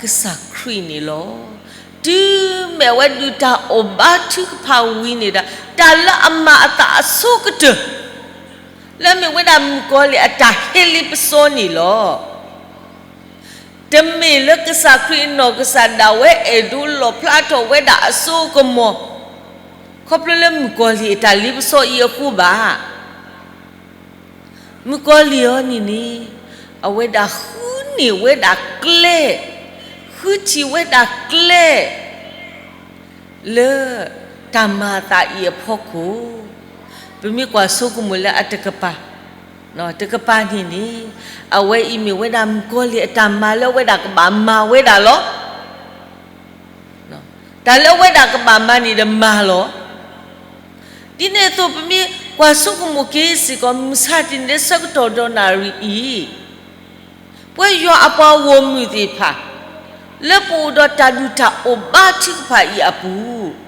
ကစၢ်ခရံာ်န့ၣ်လီၤ. တုၤမ့ၢ်ဝဲဒုၣ်တၢ်အီၣ်ဘါထုကဖၣ်ဝံၤန့ၣ်ဒီး တၢ်လၢအမၤအသးအဆိကတၢၢ် လၢအမ့ၢ်ဝဲဒၣ်မုၣ်ကီၤလံၢ်အတၢ်ဟဲလ့ပစီန့ၣ်လီၤ. တမ့ၢ်လၢကစၢ်ခရံာ်အနီၢ်ကစၢ်ဒၣ်ဝဲအဲၣ်ဒိးလီၣ်ဖျါထီၣ်ဝဲဒၣ်အစိအကမီၤ ခီဖျိလၢမုၣ်ကီၤလံၢ်အတၢ်လ့ပစီအံၤအဃိဘၣ်. မုၣ်ကီၤလံၢ်အံၤန့ၣ်န့ၣ် အဝဲဒၣ်ဃုန့ၢ်ဝဲဒၣ်ကျဲ, ဃုထံၣ်ဝဲဒၣ်ကျဲ လၢတၢ်မၤအသးအံၤအဖီခိၣ်, ပမ့ၢ်ကွၢ်ဆိကမိၣ်လၢအတကပၤ, တကပၤန့ၣ်န့ၣ်, အဝဲအံၤမ့ၢ်ဝဲဒၣ်မုၣ်ကီၤလံၢ်အတၢ်မၤလၢအဝဲဒၣ်ကဘၣ်မၤဝဲဒၣ်လီၤ. တၢ်လၢအဝဲဒၣ်ကဘၣ်မၤန့ၣ်ဒီးမၤလီၤ. ဒ်န့ၣ်အသိး ပမ့ၢ်ကွၢ်ဆိကမိၣ်က့ၤစ့ၢ်ကီး မုၢ်ဆါတနံၤလၢဆၢကတီၢ်ဒီးနၣ်ရံၣ်အံၤ, ပဝဲယွၤအပှၤဂီၢ်မုၢ်သ့ၣ်တဖၣ် လၢပအိၣ်ဒီးတၢ်ဒုၣ်တၢ်အီၣ်ဘါထုကဖၣ်အံၤအပူၤ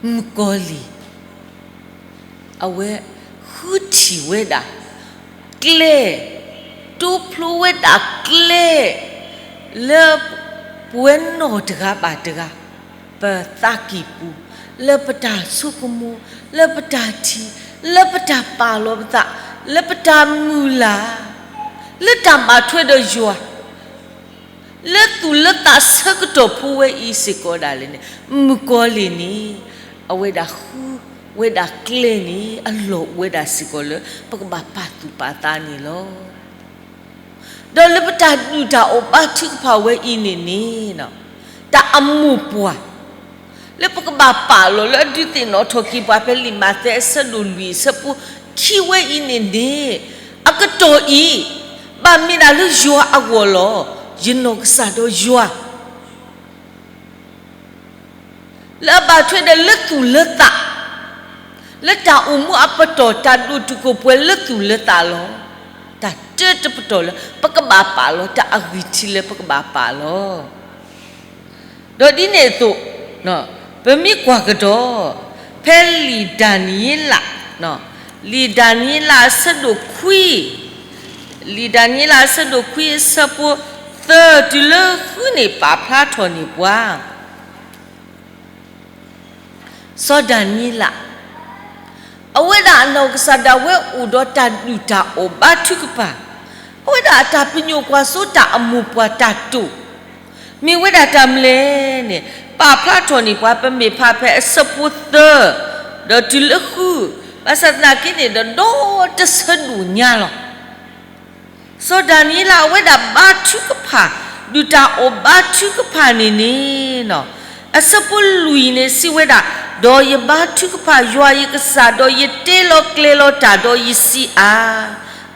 မုၣ်ကီၤလံၢ် အဝဲဃုထံၣ်ဝဲဒၣ်ကျဲ, တိဖျိဝဲဒၣ်ကျဲ လၢပဝဲနီၢ်တဂၤဘၣ်တဂၤ ပသးကံၢ်ပူၤ, လၢပတၢ်ဆိကမိၣ်, လၢပတၢ်ထံၣ်, လၢပတၢ်ပာ်လီၤပသး, လၢပတၢ်မုၢ်လၢ်, လၢတၢ်ဘၣ်ထွဲဒီးယွၤ လၢသူၣ်လၢသးဆၢကတီၢ်ဖိဝဲအံၤစ့ၢ်ကီးဒၣ်လဲာ်န့ၣ်, မုၣ်ကီၤလံၢ်န့ၣ် အဝဲဒၣ်ဃုဝဲဒၣ်ကျဲန့ၣ် အလီၢ်အိၣ်ဝဲဒၣ်စ့ၢ်ကီးလၢ ပကဘၣ်ပာ်သူၣ်ပာ်သးန့ၣ်လီၤ. ဒီးလၢပတၢ်ဒုၣ်တၢ်အီၣ်ဘါထုကဖၣ်ဝဲအံၤန့ၣ်န့ၣ်, တၢ်အမိၢ်ပှၢ် လၢပကဘၣ်ပာ်လီၤလၢအဒုးသ့ၣ်နီၣ်ထီၣ်က့ၤပှၤဖဲလံာ်မးသဲအဆၢဒိၣ်လွံၢ်အဆၢဖိခံဝဲအံၤန့ၣ်န့ၣ်, အကတီၢ်အံၤ ဘၣ်မ့ၢ်ဒၣ်လၢယွၤအဂီၢ်လီၤ. ယနီၢ်ကစၢ်ဒီးယွၤ လၢအဘၣ်ထွဲဒီးလၢသူၣ်လၢသး, လၢတၢ်အိၣ်မူအပတီၢ် တၢ်ဒိၣ်တုာ်ခိၣ်ပှဲၤလၢသူၣ်လၢသးလီၤ. တၢ်တၢတပတီၢ်လၢပကဘၣ်ပာ်လီၤ တၢ်အဂံၢ်ထံးလၢပကဘၣ်ပာ်လီၤ. ဒီးဒ်န့ၣ်အသိး, ပမ့ၢ်ကွၢ်ကဒီး ဖဲလံာ်ဒၤနံးယ့လး, လံာ်ဒၤနံးယ့လးအဆၢဒိၣ်ခွံ, လံာ်ဒၤနံးယ့လးအဆၢဒိၣ်ခွံအဆၢဖိသၢတုၤလၢဃုန့ၣ် ပာ်ဖျါထီၣ်န့ၢ်ပှၤ စီၤဒၤနံးယ့လး အဝဲဒၣ်အနီၢ်ကစၢ်ဒၣ်ဝဲအိၣ်ဒီးတၢ်ဒုၣ်တၢ်အီၣ်ဘါထုကဖၣ်, အဝဲဒၣ်အတၢ်ပညိၣ်ကွၢ်စိတၢ်အမိၢ်ပှၢ်တၢ်တိာ်, မ့ၢ်ဝဲဒၣ်တၢ်မနုၤလဲၣ်န့ၣ် ပာ်ဖျါထီၣ်န့ၢ်ပှၤ ပမ့ၢ်ဖးဖဲအဆၢဖိသၢ ဒီးတုၤလၢဃု, ဘၣ်ဆၣ်သနာ်က့န့ၣ်ဒီး ဒီတဆၢဒိၣ်ညါလီၤ. စီၤဒၤနံးယ့လးအဝဲဒၣ်ဘါထုကဖၣ်, ဒုၣ်တၢ်အီၣ်ဘါထုကဖၣ်န့ၣ်န့ၣ်, အဆၢဖိလွံၢ်န့ၣ်စံးဝဲဒၣ်, ဒီးယဘါထုကဖၣ်ယွၤယကစၢ်, ဒီးယတဲလီၤကျဲၤလီၤတၢ်, ဒီးယစံးအါ,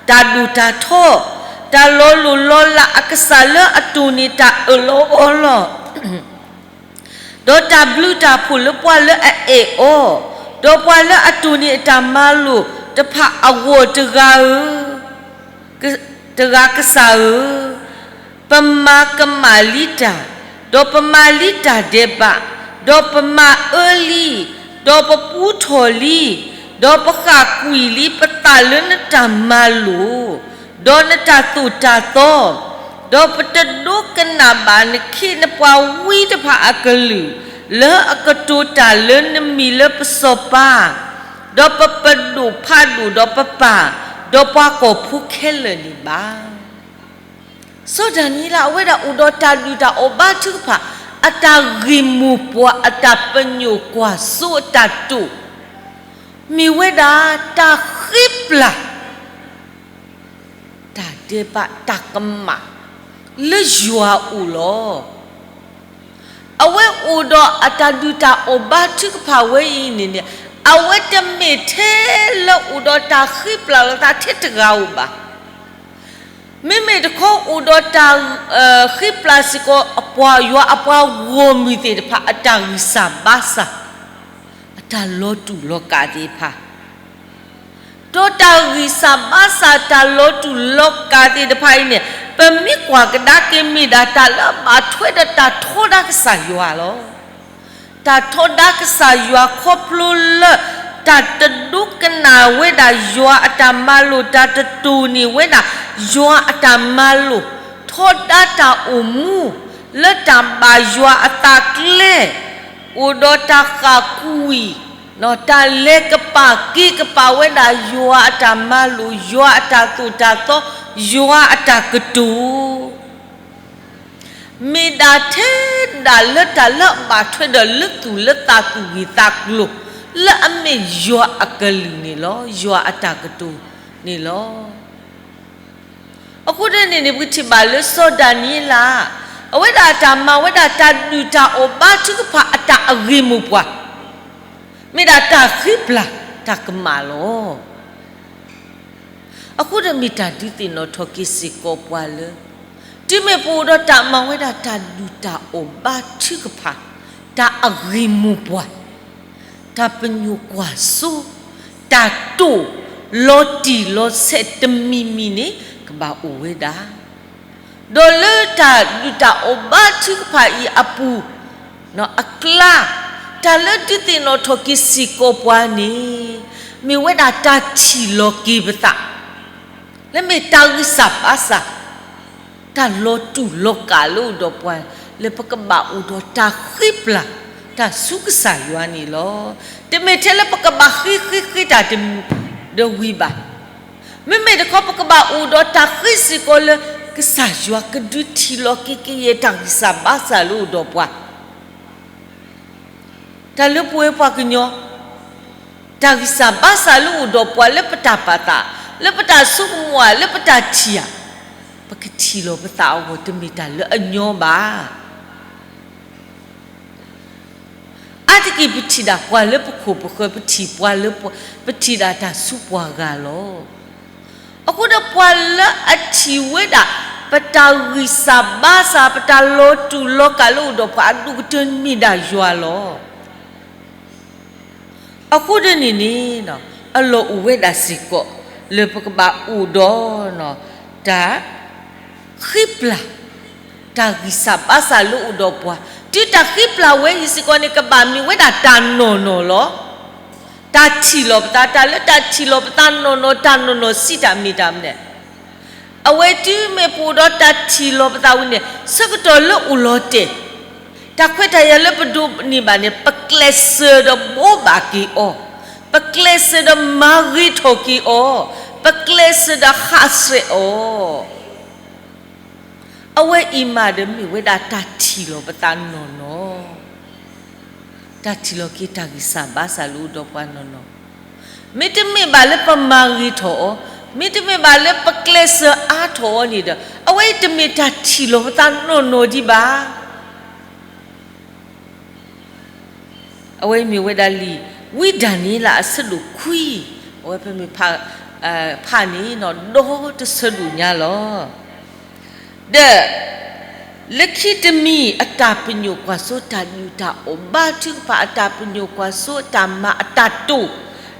တၢ်ဒိၣ်တၢ်ထီ, တၢ်လီၤလိၢ်လီၤလးအကစၢ်လၢအတိၢ်န့ၢ်တၢ်အၢၣ်လီၤအီလီၤ ဒီးတၢ်ဘျုးတၢ်ဖှိၣ်လၢပှၤလၢအအဲၣ်အီၤ, ဒီးပှၤလၢအတိၢ်န့ၢ်အတၢ်မၤလိာ်တဖၣ်အဂီၢ်တဂၤဧၢ, တဂၤကစၢ်ဧၢ, ပမၤကမၣ်လံတၢ်, ဒီးပမၤလံတၢ်ဒဲးဘး, ဒီးပမၤအၢလံ, ဒီးပပူထီၣ်လံ, ဒီးပဃၣ်ကွံာ်လံပသးလၢနတၢ်မၤလိာ် ဒီးနတၢ်သိၣ်တၢ်သီ, ဒီးပတဒိကနၣ်ဘၣ်နခ့နပှၤဝံတဖၣ်အကလုၢ်, လၢအကတိၤတၢ်လၢနမံၤလၢပစီၤပၤ, ဒီးပပဒိၣ်ဖးဒိၣ်ဒီးပပၢ်, ဒီးပှၤကီၢ်ဖိခဲလၢာ်န့ၣ်ဘၣ်. စီၤဒၤနံးယ့လးအဝဲဒၣ်အိၣ်ဒီးတၢ်ဒုၣ်တၢ်အီၣ်ဘါထုကဖၣ်, အတၢ်ဂ့ၢ်မိၢ်ပှၢ် အတၢ်ပညိၣ်ကွၢ်စိအတၢ်တိာ်, မ့ၢ်ဝဲဒၣ်တၢ်ဃ့ပျၢ် တၢ်ဒဲးဘးတၢ်ကမၣ် လၢယွၤအအိၣ်လီၤ. အဝဲအိၣ်ဒီးအတၢ်ဒုၣ်တၢ်အီၣ်ဘါထုကဖၣ်ဝဲအံၤန့ၣ်န့ၣ်, အဝဲတမ့ၢ်ထဲလၢအိၣ်ဒီးတၢ်ဃ့ပျၢ်လီၤသးထဲတဂၤဧိၤဘၣ်. မ့မ့ၢ်တခီအိၣ်ဒီးတၢ်ဃ့ပျၢ်စ့ၢ်ကီး ပှၤယွၤအပှၤဂီၢ်မုၢ်သ့ၣ်တဖၣ် အတၢ်ဂံၢ်စၢ်ဘါစၢ်, အတၢ်လီၤတူာ်လီၤကာ်သ့ၣ်တဖၣ် ဒီးတၢ်ဂံၢ်စၢ်ဘါစၢ်တၢ်လီၤတူာ်လီၤကာ်သ့ၣ်တဖၣ်အံၤန့ၣ်, ပမ့ၢ်ကွၢ်ကဒါက့ၤမ့ၢ်ဒၣ်တၢ်လၢအဘၣ်ထွဲဒီးတၢ်ထီဒါကစၢ်ယွၤလီၤ. တၢ်ထီဒါကစၢ်ယွၤခီဖျိလၢ တၢ်တဒိကနၣ်ဝဲဒၣ်ယွၤအတၢ်မၤလိာ်, တၢ်တတိၢ်န့ၢ်ဝဲဒၣ်ယွၤအတၢ်မၤလိာ်, ထီဒါတၢ်အိၣ်မူ လၢတၢ်ဘၣ်ယွၤအသးကျဲ, အိၣ်ဒီးတၢ်ဃၣ်ကွံာ် တၢ်လဲၤကပၤက့ၤကပၤဝဲဒၣ်ယွၤအတၢ်မၤလိာ်, ယွၤအတၢ်သိၣ်တၢ်သီ, ယွၤအတၢ်ကတိၤ, မ့ၢ်ဒၣ်ထဲဒၣ်လၢတၢ်လၢအဘၣ်ထွဲဒီးလၢသူၣ်လၢသးသူၣ်ဂ့ၢ်သးကျိၤ, လၢအမ့ၢ်ယွၤအကလုၢ်န့ၣ်လီၤ, ယွၤအတၢ်ကတိၤန့ၣ်လီၤ. အဃိန့ၣ်န့ၣ် ပကထံၣ်ဘၣ်လၢစီၤဒၤနံးယ့လး အဝဲဒၣ်အတၢ်မၤဝဲဒၣ်တၢ်ဒုၣ်တၢ်အီၣ်ဘါထုကဖၣ်အတၢ်အဂ့ၢ်မိၢ်ပှၢ် မ့ၢ်ဒၣ်တၢ်ဃ့ပျၢ် တၢ်ကမၣ်လီၤ. အဃိဒီးမ့ၢ်တၢ်ဒုးသ့ၣ်နီၣ်ထီၣ်က့ၤစ့ၢ်ကီးပှၤလၢ တုၤမ့ၢ်ပအိၣ်ဒီးတၢ်မၤဝဲဒၣ်တၢ်ဒုၣ်တၢ်အီၣ်ဘါထုကဖၣ်, တၢ်အဂ့ၢ်မိၢ်ပှၢ်, တၢ်ပညိၣ်ကွၢ်စိ, တၢ်တိာ်လီၤတံၢ်လီၤဆဲးတမံၤမံၤန့ၣ် ကဘၣ်အိၣ်ဝဲဒၣ် ဒီးလၢတၢ်ဒုၣ်တၢ်အီၣ်ဘါထုကဖၣ်အံၤအပူၤ အကျါ, တၢ်လၢဒုးသ့ၣ်နီၣ်ထီၣ်က့ၤစ့ၢ်ကီးပှၤန့ၣ် မ့ၢ်ဝဲဒၣ်တၢ်ထံၣ်လီၤက့ၤပသး လၢမ့ၢ်တၢ်ဂံၢ်စၢ်ဘါစၢ်, တၢ်လီၤတူာ်လီၤကာ်လၢအိၣ်ဒီးပှၤ လၢပကဘၣ်အိၣ်ဒီးတၢ်ဃံပျၢ် တၢ်ဆူကစၢ်ယွၤန့ၣ်လီၤ. တမ့ၢ်ထဲလၢပကဘၣ်ဃ့ဃ့ဃ့တၢ်တမံၤဒီးဝံၤဘၣ်. မ့မ့ၢ်တခီ ပကဘၣ်အိၣ်ဒီးတၢ်ဃ့စ့ၢ်ကီးလၢ ကစၢ်ယွၤကဒုးထံၣ်လီၤက့ၤကယဲၢ်တၢ်ဂံၢ်စၢ်ဘါစၢ်လၢအိၣ်ဒီးပှၤ တၢ်လၢပဝဲပှၤကညီ တၢ်ဂံၢ်စၢ်ဘါစၢ်လၢအိၣ်ဒီးပှၤလၢပတၢ်ပာ်သး, လၢပတၢ်ဆိကမိၣ်ဧါ, လၢပတၢ်ထံၣ်ဧါ, ပကထံၣ်လီၤပသးအဂီၢ်တမ့ၢ်တၢ်လၢအညီဘၣ်. အါတက့ၢ်ပထံၣ်ဒၣ်ပှၤလၢပခိၣ်ပဃၢၤ, ပထံၣ်ပှၤလၢပ, ပထံၣ်ဒၣ်တၢ်ဆူပှၤဂၤလီၤ. အဃိဒီးပှၤလၢအထံၣ်ဝဲဒၣ် ပတၢ်ဂံၢ်စၢ်ဘါစၢ်, ပတၢ်လီၤတူာ်လီၤကာ်လၢအိၣ်ဒီးပှၤအဒိၣ်ကတၢၢ်န့ၣ်မ့ၢ်ဒၣ်ယွၤလီၤ. အဃိဒ်န့ၣ်န့ၣ် အလီၢ်အိၣ်ဝဲဒၣ်စ့ၢ်ကီး လၢပကဘၣ်အိၣ်ဒီး တၢ် ဃံပျၢ် တၢ်ဂံၢ်စၢ်ဘါစၢ်လၢအိၣ်ဒီးပှၤ, တုၤတၢ်ဃံပျၢ်ဝဲအံၤစ့ၢ်ကီးန့ၣ် ကဘၣ်မ့ၢ်ဝဲဒၣ်တၢ်နီၢ်နီၢ်လီၤ. တၢ်ထံၣ်လီၤပသး, တၢ်လၢတၢ်ထံၣ်လီၤပသးနီၢ်နီၢ်, တၢ်နီၢ်နီၢ်စံးတၢ်မ့ၢ်တၢ်မနုၤလဲၣ်. အဝဲတုၤမ့ၢ်ပအိၣ်ဒီးတၢ်ထံၣ်လီၤပသးဝံၤန့ၣ် ဆၢကတီၢ်လၢအိၣ်လီၤတဲာ် တၢ်ခွဲးတၢ်ယာ်လၢပဒိးန့ၢ်ဘၣ်န့ၣ် ပကျဲးစၢးဒီးဘိးဘၣ်က့ၤအီၤ, ပကျဲးစၢးဒီးမၤဂ့ၤထီၣ်က့ၤအီၤ, ပကျဲးစၢးဒီးဟးဆှဲးအီၤ. အဝဲအံၤမးဒီးမ့ၢ်ဝဲဒၣ်တၢ်ထံၣ်လီၤပသးနီၢ်နီၢ်, တၢ်ထံၣ်လီၤက့ၤတၢ်ဂံၢ်စၢ်ဘါစၢ်လၢအိၣ်ဒီးပှၤနီၢ်နီၢ်, မ့တမ့ၢ်ဘၣ်လၢပမၤဂ့ၤထီၣ်အီၤ, မ့တမ့ၢ်ဘၣ်လၢပကျဲးစၢးအါထီၣ်အီၤန့ၣ်ဒီး အဝဲအံၤတမ့ၢ်တၢ်ထံၣ်လီၤပသးနီၢ်နီၢ်ဒံးဘၣ်. အဝဲအံၤမ့ၢ်ဝဲဒၣ်လံာ် ဝံဒၤနံးယ့လးအဆၢဒိၣ်ခွံ, အဝဲပမ့ၢ်ဖးန့ၣ် ဒီတဆၢဒိၣ်ညါလီၤ. ဒီး လၢခံတမံၤ အတၢ်ပညိၣ်ကွၢ်စိ တၢ်ဒုၣ်တၢ်အီၣ်ဘါထုကဖၣ် အတၢ်ပညိၣ်ကွၢ်စိ အတၢ်မၤအတၢ်တိာ်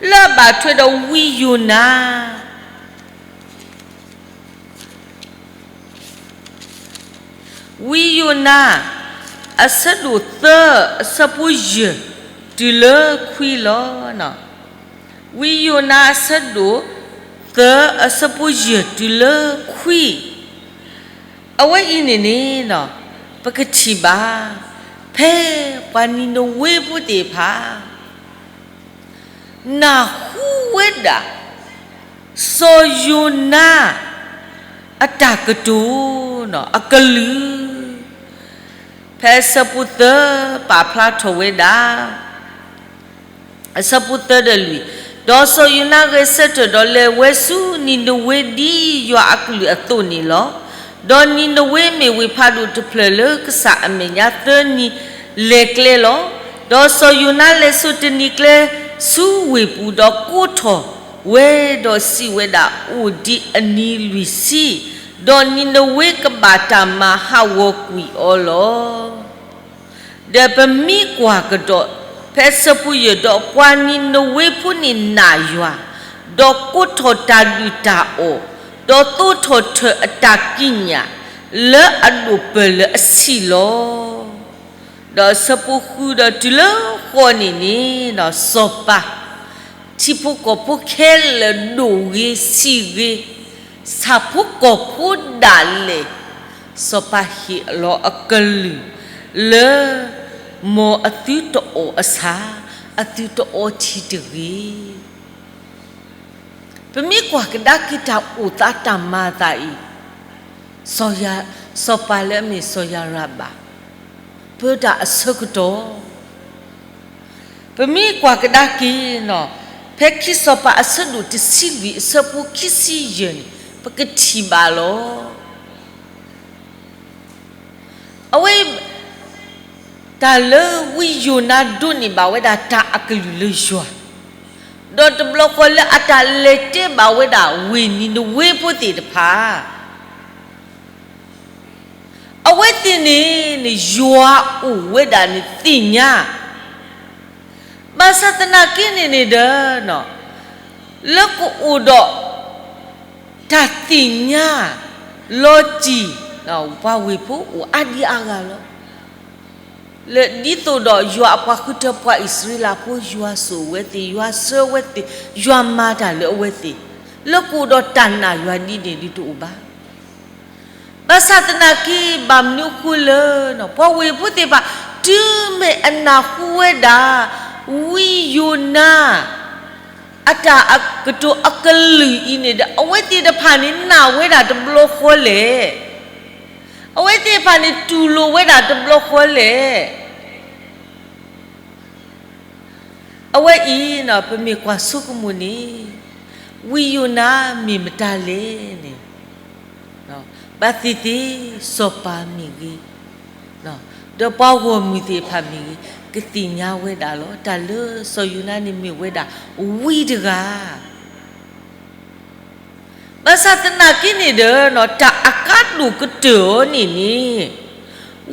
လၢအဘၣ်ထွဲဒီးဝံယိၤနါ ဝံယိၤနါ အဆၢဒိၣ်သၢ အဆၢဖိယဲၢ် တုၤလၢခွံလီၤ. ဝံယိၤနါအဆၢဒိၣ်သၢ အဆၢဖိယဲၢ်တုၤလၢခွံ, အဝဲအံၤန့ၣ်န့ၣ် ပကထံၣ်ဘၣ် ဖဲပှၤနံၤနဝ့ဖိသ့ၣ်တဖၣ် နၢ်ဟူဝဲဒၣ် စီၤယိၤနါ အတၢ်ကတိၤ အကလုၢ်, ဖဲအဆၢဖိသၢ ပာ်ဖျါထီၣ်ဝဲဒၣ် အဆၢဖိသၢဒီးလွံၢ်, ဒီးစီၤယိၤနါဂဲၤဆၢထၢၣ်ဒီးလဲၤဝဲဆူနံၤနဝ့ဒ်ယွၤအကလုၢ်အသိးန့ၣ်လီၤ. ဒီးနံၤနဝ့မ့ၢ်ဝ့ၢ်ဖးဒိၣ်တဖျၢၣ်လၢကစၢ်အမဲာ်ညါသၢနံၤလဲၤကျဲလီၤ. ဒီးစီၤယိၤနါလဲၤဆိတနံၤကျဲဆူဝ့ၢ်ပူၤ ဒီးကိးထီၣ်ဝဲဒီးစံးဝဲဒၣ် အိၣ်ဒံးအနံၤလွံၢ်ဆံ, ဒီးနံၤနဝ့ကဘၣ်တၢ်မၤဟးဂီၤကွံာ်အီၤလီၤ. ဒီးပမ့ၢ်ကွၢ်ကဒီး ဖဲအဆၢဖိယဲၢ်, ဒီးပှၤနံၤနဝ့ဖိန့ၣ်နာ်ယွၤ, ဒီးကိးထီၣ်တၢ်ဒုၣ်တၢ်အီၣ်, ဒီးသိးထီၣ်ထၢၣ်အတၢ်ကံးညာ် လၢအဒိၣ်ပၢၢ်လၢအဆံးလီၤ. ဒီးအဆၢဖိဃုဒီးတုၤလၢဃိးန့ၣ်န့ၣ် စီၤပၤ ထံဖိကီၢ်ဖိခဲလၢာ်ဒိၣ်ဂ့ၤဆံးဂ့ၤ, ဆၣ်ဖိကီၢ်ဖိဒၣ်လဲာ်, စီၤပၤဟ့ၣ်လီၤအကလုၢ်လၢ မ်အသုတအီၣ်အဆၣ်, အသုတအီထံတဂ့ၤ. ပမ့ၢ်ကွၢ်ကဒါက့ၤတၢ်အိၣ်သးတၢ်မၤအသးအံၤ, စီၤပၤလၢအမ့ၢ်စီၤယၤရဘၣ် ပၢတၢ်အဆၢကတီၢ်, ပမ့ၢ်ကွၢ်ကဒါက့ၤ ဖဲခံစီၤပၤအဆၢဒိၣ်တဆံလွံၢ်အဆၢဖိခံဆံယဲၢ်န့ၣ် ပကထံၣ်ဘၣ်လီၤ. အဝဲ တၢ်လၢဝံယိၤနါဒိးန့ၢ်ဘၣ်ဝဲဒၣ်တၢ်အကလုၢ်လၢယွၤ, ဒီးတဘျီဃီလၢအတၢ်လဲၤတဲဘၣ်ဝဲဒၣ်ဝ့ၢ်နံၤနဝ့ဖိသ့ၣ်တဖၣ် အဝဲသ့ၣ်န့ၣ်န့ၣ် ယွၤအိၣ်ဝဲဒၣ်န့ၣ်သ့ၣ်ညါ, ဘၣ်ဆၣ်သနာ်က့န့ၣ်န့ၣ်ဒီး လၢကအိၣ်ဒီး တၢ်သ့ၣ်ညါ လီၤတံၢ် ပှၤဝ့ၢ်ဖိအိၣ်အါဒံအါဂၤလီၤ. လၢဒ်သိးဒီးယွၤအပှၤဃုထၢပှၤအံၣ်စရ့လးဖိ ယွၤစိာ်ဝဲသ့ၣ်, ယွၤဆှၢဝဲသ့ၣ်, ယွၤမၤတၢ်လၢအဝဲသ့ၣ်, လၢကအိၣ်ဒီးတၢ်နာ်ယွၤဒ်န့ၣ်ဒ်တအိၣ်ဘၣ်. ဘၣ်ဆၣ်သနာ်က့ ဘၣ်မနုၤအဃိလၢ ပှၤဝ့ၢ်ဖိသ့ၣ်တဖၣ် တုၤမ့ၢ်အနၢ်ဟူဝဲဒၣ် ဝံယိၤနါ အတၢ်ကတိၤအကလုၢ်အံၤန့ၣ်ဒီး အဝဲသ့ၣ်တဖၣ်န့ၣ် နာ်ဝဲဒၣ်တဘျီဃီလဲၣ်. အဝဲသ့ၣ်တဖၣ်န့ၣ် တူၢ်လိာ်ဝဲဒၣ်တဘျီဃီလဲၣ်. အဝဲအံၤ ပမ့ၢ်ကွၢ်ဆိကမိၣ်န့ၣ် ဝံယိၤနါမ့ၢ်မတၤလဲၣ်န့ၣ် ဘၣ်သ့ၣ်သ့ၣ် စီၤပၤမ့ၢ်ဂ့ၤ, ဒီးပှၤဂီၢ်မုၢ်သ့ၣ်တဖၣ်မ့ၢ်ဂ့ၤ ကသ့ၣ်ညါဝဲဒၣ်လီၤ. တၢ်လၢစီၤယိၤနါန့ၣ်မ့ၢ်ဝဲဒၣ် ဝံတဂၤ ဘၣ်ဆၣ်သနာ်က့န့ၣ်ဒီး တၢ်အကါဒိၣ်ကတၢၢ်အီၤန့ၣ်န့ၣ်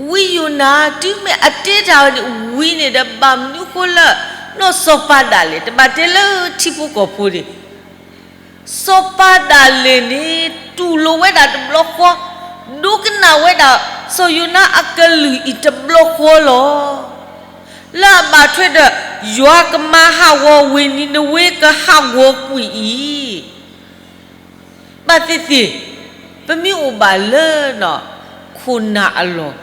ဝံယိၤနါ တုၤမ့ၢ်အတဲတၢ်အီၤန့ၣ် ဝံန့ၣ်ဒီး ဘၣ်မနုၤဃိလၢ နီၢ်စီၤပၤဒၣ်လဲာ် တဘၣ်တဲလၢထံဖိကီၢ်ဖိန့ၣ် စီၤပၤဒၣ်လဲာ်န့ၣ် တူၢ်လိာ်ဝဲဒၣ်တဘျီဃီ, ဒိကနၣ်ဝဲဒၣ် စီၤယိၤနါအကလုၢ်အံၤတဘျီဃီလီၤ. လၢအဘၣ်ထွဲဒီး ယွၤကမၤဟးဂီၤဝ့ၢ်နံၤနဝ့ကဟးဂီၤကွံာ်အံၤ ဘၣ်သ့ၣ်သ့ၣ် ပမ့ၢ်အိၣ်ဘၣ်လၢ ခိၣ်နၢ်အလီၢ်,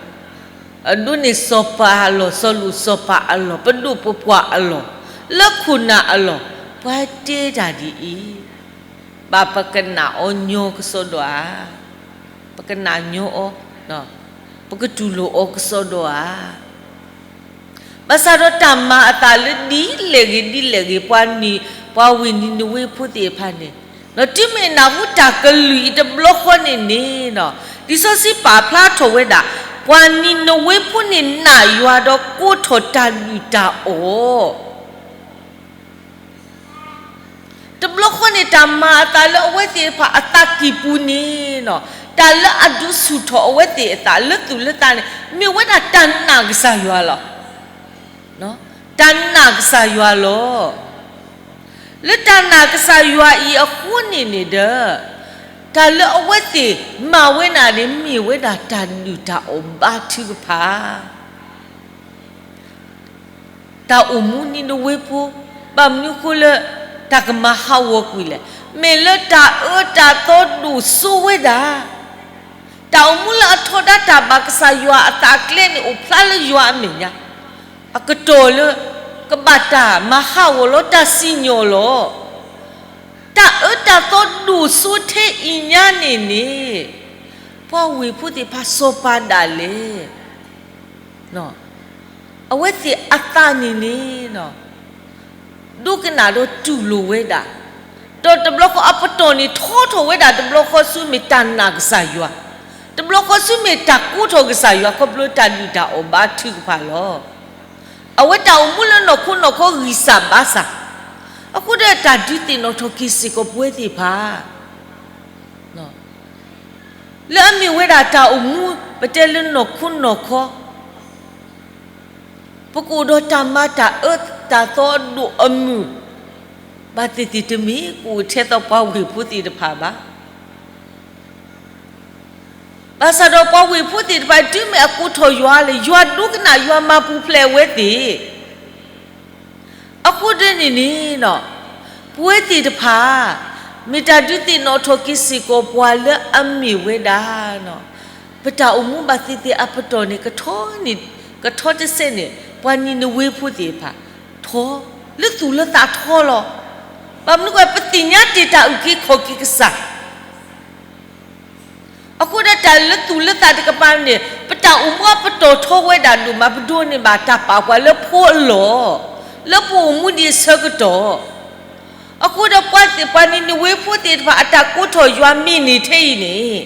အဒိန့ၣ်စီၤပၤအလီၢ်, စီၤလိာ်စီၤပၤအလီၢ်, ပဒိၣ်ပပှၢ်အလီၢ်, လၢခိၣ်နၢ်အလီၢ် ပှၤတဲတၢ်ဒ်အံၤ, ဘၣ်ပကနာ်အီၤညီကစီဒီဧါ, ပကနာ်ညီအီၤ, ပကတူၢ်လိာ်အီၤကစီဒီဧါ. ဘၣ်ဆၣ်ဒီးတၢ်မၤအသးလၢဒ်လဲၣ်ဂ့ၤဒ်လဲၣ်ဂ့ၤ ပှၤနံၤ, ပှၤဝ့ၢ်နံၤနဝ့ဖိသ့ၣ်တဖၣ်န့ၣ်, ဒီးတုၤမ့ၢ်နၢ်ဟူတၢ်ကလုၢ်အံၤတဘျီဃီန့ၣ်န့ၣ်, လံာ်စီဆှံပာ်ဖျါထီၣ်ဝဲဒၣ်, ပှၤနံၤနဝ့ဖိန့ၣ်နာ်ယွၤဒီးကိးထီၣ်တၢ်ဒုၣ်တၢ်အီၣ် တဘျီဃီန့ၣ် တၢ်မၤအသးလၢအဝဲသ့ၣ်တဖၣ်အသးကံၢ်ပူၤန့ၣ်, တၢ်လၢအဒုးဆူၣ်ထီၣ်အဝဲသ့ၣ်အသးလၢသူၣ်လၢသးန့ၣ် မ့ၢ်ဝဲဒၣ်တၢ်နာ်ကစၢ်ယွၤလီၤ. တၢ်နာ်ကစၢ်ယွၤလီၤ. လၢတၢ်နာ်ကစၢ်ယွၤအံၤအဃိန့ၣ်န့ၣ်ဒီး, တၢ်လၢအဝဲသ့ၣ်မၤဝဲဒၣ်န့ၣ် မ့ၢ်ဝဲဒၣ်တၢ်ဒုၣ်တၢ်အီၣ်ဘါထုကဖၣ် တၢ်အိၣ်မူနံၤနဝ့ဖိ, ဘၣ်မနုၤဃိလၢ တၢ်ကမၤဟးဂီၤကွံာ်လဲၣ်. မ့ၢ်လၢတၢ်အၢတၢ်သီဒိၣ်စိဝဲဒၣ်, တၢ်အိၣ်မူလၢအထီဒါတၢ်ဘၣ်ကစၢ်ယွၤအသးအကျဲန့ၣ် အိၣ်ဖျါလၢယွၤအမဲာ်ညါ, အကတီၢ်လၢ ကဘၣ်တၢ်မၤဟးဂီၤလီၤ တၢ်စံၣ်ညီၣ်လီၤ. တၢ်အၢတၢ်သီဒိၣ်စိထဲအံၤညါန့ၣ်န့ၣ်, ပှၤဝ့ၢ်ဖိသ့ၣ်တဖၣ်စီၤပၤဒၣ်လဲာ် အဝဲသ့ၣ်အသးန့ၣ်န့ၣ်, ဒိကနၣ်ဒီးတူၢ်လိာ်ဝဲဒၣ်, ဒီးတဘျီဃီအပတီၢ်န့ၣ်ထီထီၣ်ဝဲဒၣ် တဘျီဃီဆူမ့ၢ်တၢ်နာ်ကစၢ်ယွၤ, တဘျီဃီဆူမ့ၢ်တၢ်ကိးထီၣ်ကစၢ်ယွၤ ခီဖျိတၢ်ဒုၣ်တၢ်အီၣ်ဘါထုကဖၣ်လီၤ. အဝဲတၢ်အိၣ်မူလၢနီၢ်ခိနီၢ်ခီဂံၢ်စၢ်ဘါစၢ်, အဃိဒီးတၢ်ဒုးသ့ၣ်နီၣ်ထီၣ်က့ၤစ့ၢ်ကီးပဝဲသ့ၣ်တဖၣ် လၢအမ့ၢ်ဝဲဒၣ်တၢ်အိၣ်မူ ပတဲလၢနီၢ်ခိနီၢ်ခီ, ပကအိၣ်ဒီးတၢ်မၤတၢ်အၢတၢ်သီဒိၣ်အမုၢ်, ဘၣ်သ့ၣ်သ့ၣ်တမ့ၢ်ကအိၣ်ထဲသိးပှၤဝ့ၢ်ဖိသ့ၣ်တဖၣ်ဘၣ်. ဘၣ်ဆၣ်ဒီးပှၤဝ့ၢ်ဖိသ့ၣ်တဖၣ် တုၤမ့ၢ်အကိးထီၣ်ယွၤလၢ ယွၤဒိကနၣ်ယွၤမၤပူၤဖျဲးအဝဲသ့ၣ် အဃိဒ်န့ၣ်န့ၣ်, ပဝဲသ့ၣ်တဖၣ် မ့ၢ်တၢ်ဒုးသ့ၣ်နီၣ်ထီၣ်က့ၤစ့ၢ်ကီးပှၤလၢအမ့ၢ်ဝဲဒၣ် ပတၢ်အိၣ်မူဘၣ်သ့ၣ်သ့ၣ်အပတီၢ်န့ၣ် ကထီန့ၣ်, ကထီတစဲးန့ၣ် ပှၤနံၤနဝ့ဖိသ့ၣ်တဖၣ် ထီ, လၢသူၣ်လၢသးထီလီၤ. ဘၣ်မနုၤဃိ ပသ့ၣ်ညါတ့ၢ်တၢ်အုၣ်က့ၤခီၣ်က့ၤကစၢ် အဃိဒီးတၢ်လၢသူၣ်လၢသးတကပၤန့ၣ် ပတၢ်အိၣ်မူအပတီၢ်ထီဝဲဒၣ်ဒိၣ်မး ပဒိးန့ၢ်ဘၣ်တၢ်ပာ်ပှၤလၢဖိအလီၢ်, လၢပအိၣ်မူဒံးအဆၢကတီၢ်, အဃိဒီးပှၤသ့ၣ် ပှၤနံၤနဝ့ဖိသ့ၣ်တဖၣ် အတၢ်ကိးထီၣ်ယွၤမ့ၢ်န့ၢ်ထဲအံၤန့ၣ်,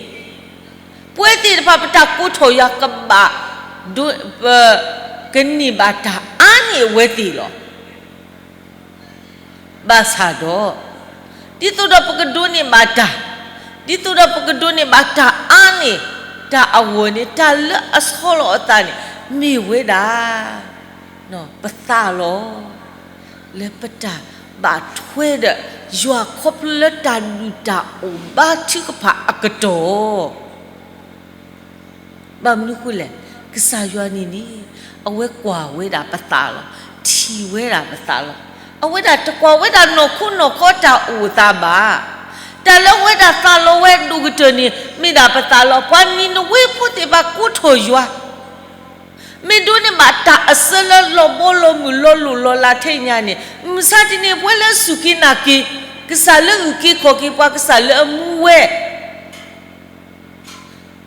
ပဝဲသ့ၣ်တဖၣ် ပတၢ်ကိးထီၣ်ယွၤကဘၣ်ဒိ, ပ, ကန့ၢ်ဘၣ်တၢ်အါန့ၢ်အဝဲသ့ၣ်လီၤ. ဘၣ်ဆၣ်ဒီး, ဒ်သိးဒီးပကဒိးန့ၢ်ဘၣ်တၢ်, ဒ်သိးဒီးပကဒိးန့ၢ်ဘၣ်တၢ်အါန့ၢ်, တၢ်အဂီၢ်န့ၣ် တၢ်လၢအဆီလီၤအသးန့ၣ် မ့ၢ်ဝဲဒၣ် ပသးလီၤ. လၢပတၢ်ဘၣ်ထွဲဒီး ယွၤခီဖျိလၢတၢ်ဒုၣ်တၢ်အီၣ်ဘါထုကဖၣ်အကတီၢ် ဘၣ်မနုၤဃိလဲၣ်, ကစၢ်ယွၤန့ၣ်န့ၣ် အဝဲကွၢ်ဝဲဒၣ်ပသးလီၤ. ထံၣ်ဝဲဒၣ်ပသးလီၤ. အဝဲဒၣ်တကွၢ်ဝဲဒၣ်နီၢ်ခိနီၢ်ခီတၢ်အိၣ်သးဘၣ်. တၢ်လၢအဝဲဒၣ်သးလီၤဝဲဒိၣ်ကတၢၢ်န့ၣ် မ့ၢ်ဒၣ်ပသးလီၤ. ပှၤနံၤနဝ့ဖိသ့ၣ်တဖၣ်ကိးထီၣ်ယွၤ မ့ၢ်ဒိးန့ၢ်ဘၣ်တၢ်အစၢလၢလီၤဘီလီၤမုၢ်လီၤလိၣ်လီၤလးထဲညါန့ၣ်, မုၢ်ဆါတနံၤပဝဲလၢအစူၢ်က့ၤနာ်က့ၤ ကစၢ်လၢအုၣ်က့ၤခီၣ်က့ၤပှၤ ကစၢ်လၢအမူဝဲ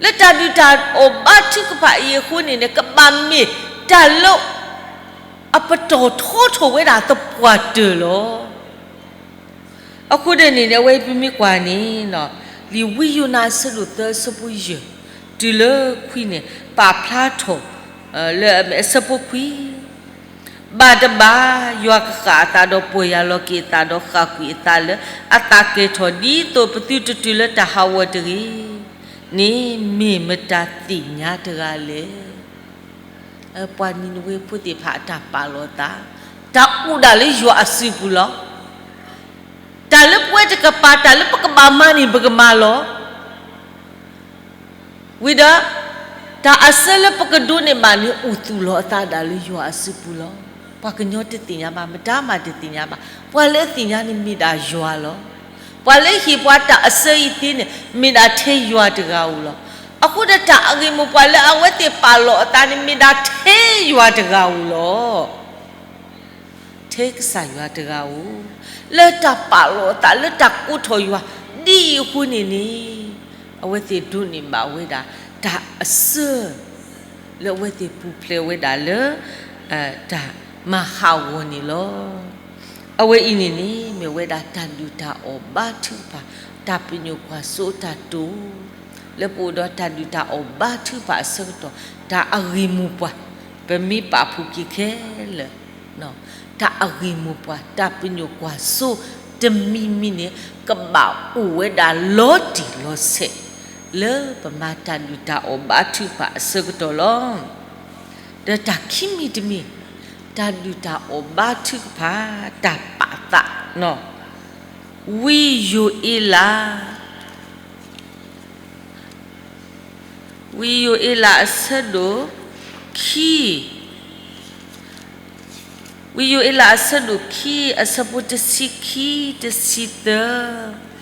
လၢတၢ်ဒုၣ်တၢ်အီၣ်ဘါထုကဖၣ်အံၤအဃိန့ၣ်န့ၣ် ကဘၣ်မ့ၢ်တၢ်လၢ အပတီၢ်ထီထီၣ်ဝဲဒၣ်သပှၢ်တၢၢ်လီၤ. အဃိန့ၣ်န့ၣ် အဝဲပမ့ၢ်ကွၢ်န့ၣ် လံာ်ဝံယိၤနါအဆၢဒိၣ်သၢအဆၢဖိယဲၢ် တုၤလၢခွံန့ၣ် ပာ်ဖျါထီၣ် လၢအဆၢဖိခွံ ဘၣ်တဘၣ် ယွၤကဃၣ်အသးဒီးပီၢ်ယၢ်လီၤက့ၤအသးဒီးဃၣ်ကွံာ်အသးလၢအသးကဲၤထီၣ် ဒ်သိးပသုတတုၤလၢတၢ်ဟးဂီၤတဂ့ၤန့ၣ် မ့ၢ်မတၤသ့ၣ်ညါတဂၤလဲၣ်. ပှၤနံၤနဝ့ဖိသ့ၣ်တဖၣ်အတၢ်ပာ်လီၤအသး, တၢ်အိၣ်ဒၣ်လၢယွၤအစုပူၤလီၤ. တၢ်လၢပဝဲတကပၤ တၢ်လၢပကဘၣ်မၤန့ၣ် ပကမၤလီၤ. ဝံၤဒီး တၢ်အစၢလၢပကဒိးန့ၢ်ဘၣ်န့ၣ် အိၣ်သူၣ်လီၤအသးဒၣ်လၢယွၤအစုပူၤလီၤ. ပှၤကညီတသ့ၣ်ညါဘၣ်, မတၤမးတသ့ၣ်ညါဘၣ်. ပှၤလၢအသ့ၣ်ညါန့ၣ်မ့ၢ်ဒၣ်ယွၤလီၤ. ပှၤလၢဟ့ၣ်ပှၤတၢ်အစၢအံၤသ့န့ၣ် မ့ၢ်ဒၣ်ထဲယွၤတဂၤဧိၤလီၤ. အဃိဒီးတၢ်အဂ့ၢ်မိၢ်ပှၢ်လၢအဝဲသ့ၣ်ပာ်လီၤအသးန့ၣ် မ့ၢ်ဒၣ်ထဲယွၤတဂၤဧိၤလီၤ. ထဲကစၢ်ယွၤတဂၤဧိၤ, လၢတၢ်ပာ်လီၤအသး လၢတၢ်ကိးထီၣ်ယွၤ ဒ်အံၤအဃိန့ၣ်န့ၣ်, အဝဲသ့ၣ်ဒိးန့ၢ်ဘၣ်ဝဲဒၣ် တၢ်အစၢ လၢအဝဲသ့ၣ်ပူၤဖျဲးဝဲဒၣ်လၢ တၢ်မၤဟးဂီၤန့ၣ်လီၤ. အဝဲအံၤန့ၣ်န့ၣ် မ့ၢ်ဝဲဒၣ်တၢ်ဒုၣ်တၢ်အီၣ်ဘါထုကဖၣ် တၢ်ပညိၣ်ကွၢ်စိအတၢ်တိာ်, လၢပအိၣ်ဒီးတၢ်ဒုၣ်တၢ်အီၣ်ဘါထုကဖၣ်အဆၢကတီၢ် တၢ်အဂ့ၢ်မိၢ်ပှၢ် ပမ့ၢ်ပာ်ဖှိၣ်က့ၤခဲလၢာ် တၢ်အဂ့ၢ်မိၢ်ပှၢ် တၢ်ပညိၣ်ကွၢ်စိတမံၤမံၤန့ၣ် ကဘၣ်အိၣ်ဝဲဒၣ်လီၤတံၢ်လီၤဆဲး လၢပမၤတၢ်ဒုၣ်တၢ်အီၣ်ဘါထုကဖၣ်အဆၢကတီၢ်လီၤ. ဒီးတၢ်ခံမံၤတမံၤ, တၢ်ဒုၣ်တၢ်အီၣ်ဘါထုကဖၣ် တၢ်ပာ်သး, ဝံယိၤအ့လး ဝံယိၤအ့လးအဆၢဒိၣ်ခံ, ဝံယိၤအ့လးအဆၢဒိၣ်ခံ အဆၢဖိတဆံခံ တဆံသၢ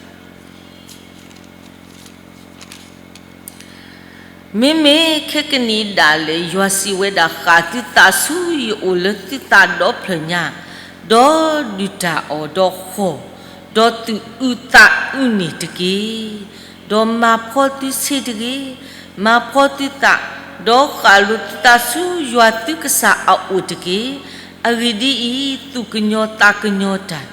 မ့မ့ၢ်ခဲကနံၣ်အံၤဒၣ်လဲာ် ယွၤစံးဝဲဒၣ်, ဃၣ်သုသးဆူယအိၣ်လၢသုသးဒီဖျၢၣ်ညါ, ဒီးဒုၣ်တၢ်အီၣ်ဒီးဃီၣ်, ဒီးသူၣ်အုးသးအုးန့ၣ်တက့ၢ်. ဒီးမၤဖှီသုဆ့ၣ်တဂ့ၤ, မၤဖှီသုသး, ဒီးဃၣ်လိၤသုသးဆူယွၤသုကစၢ်အအိၣ်တက့ၢ်. အဂ့ၢ်ဒ်အံၤ, သူၣ်ကညီၤသးကညီၤတၢ်,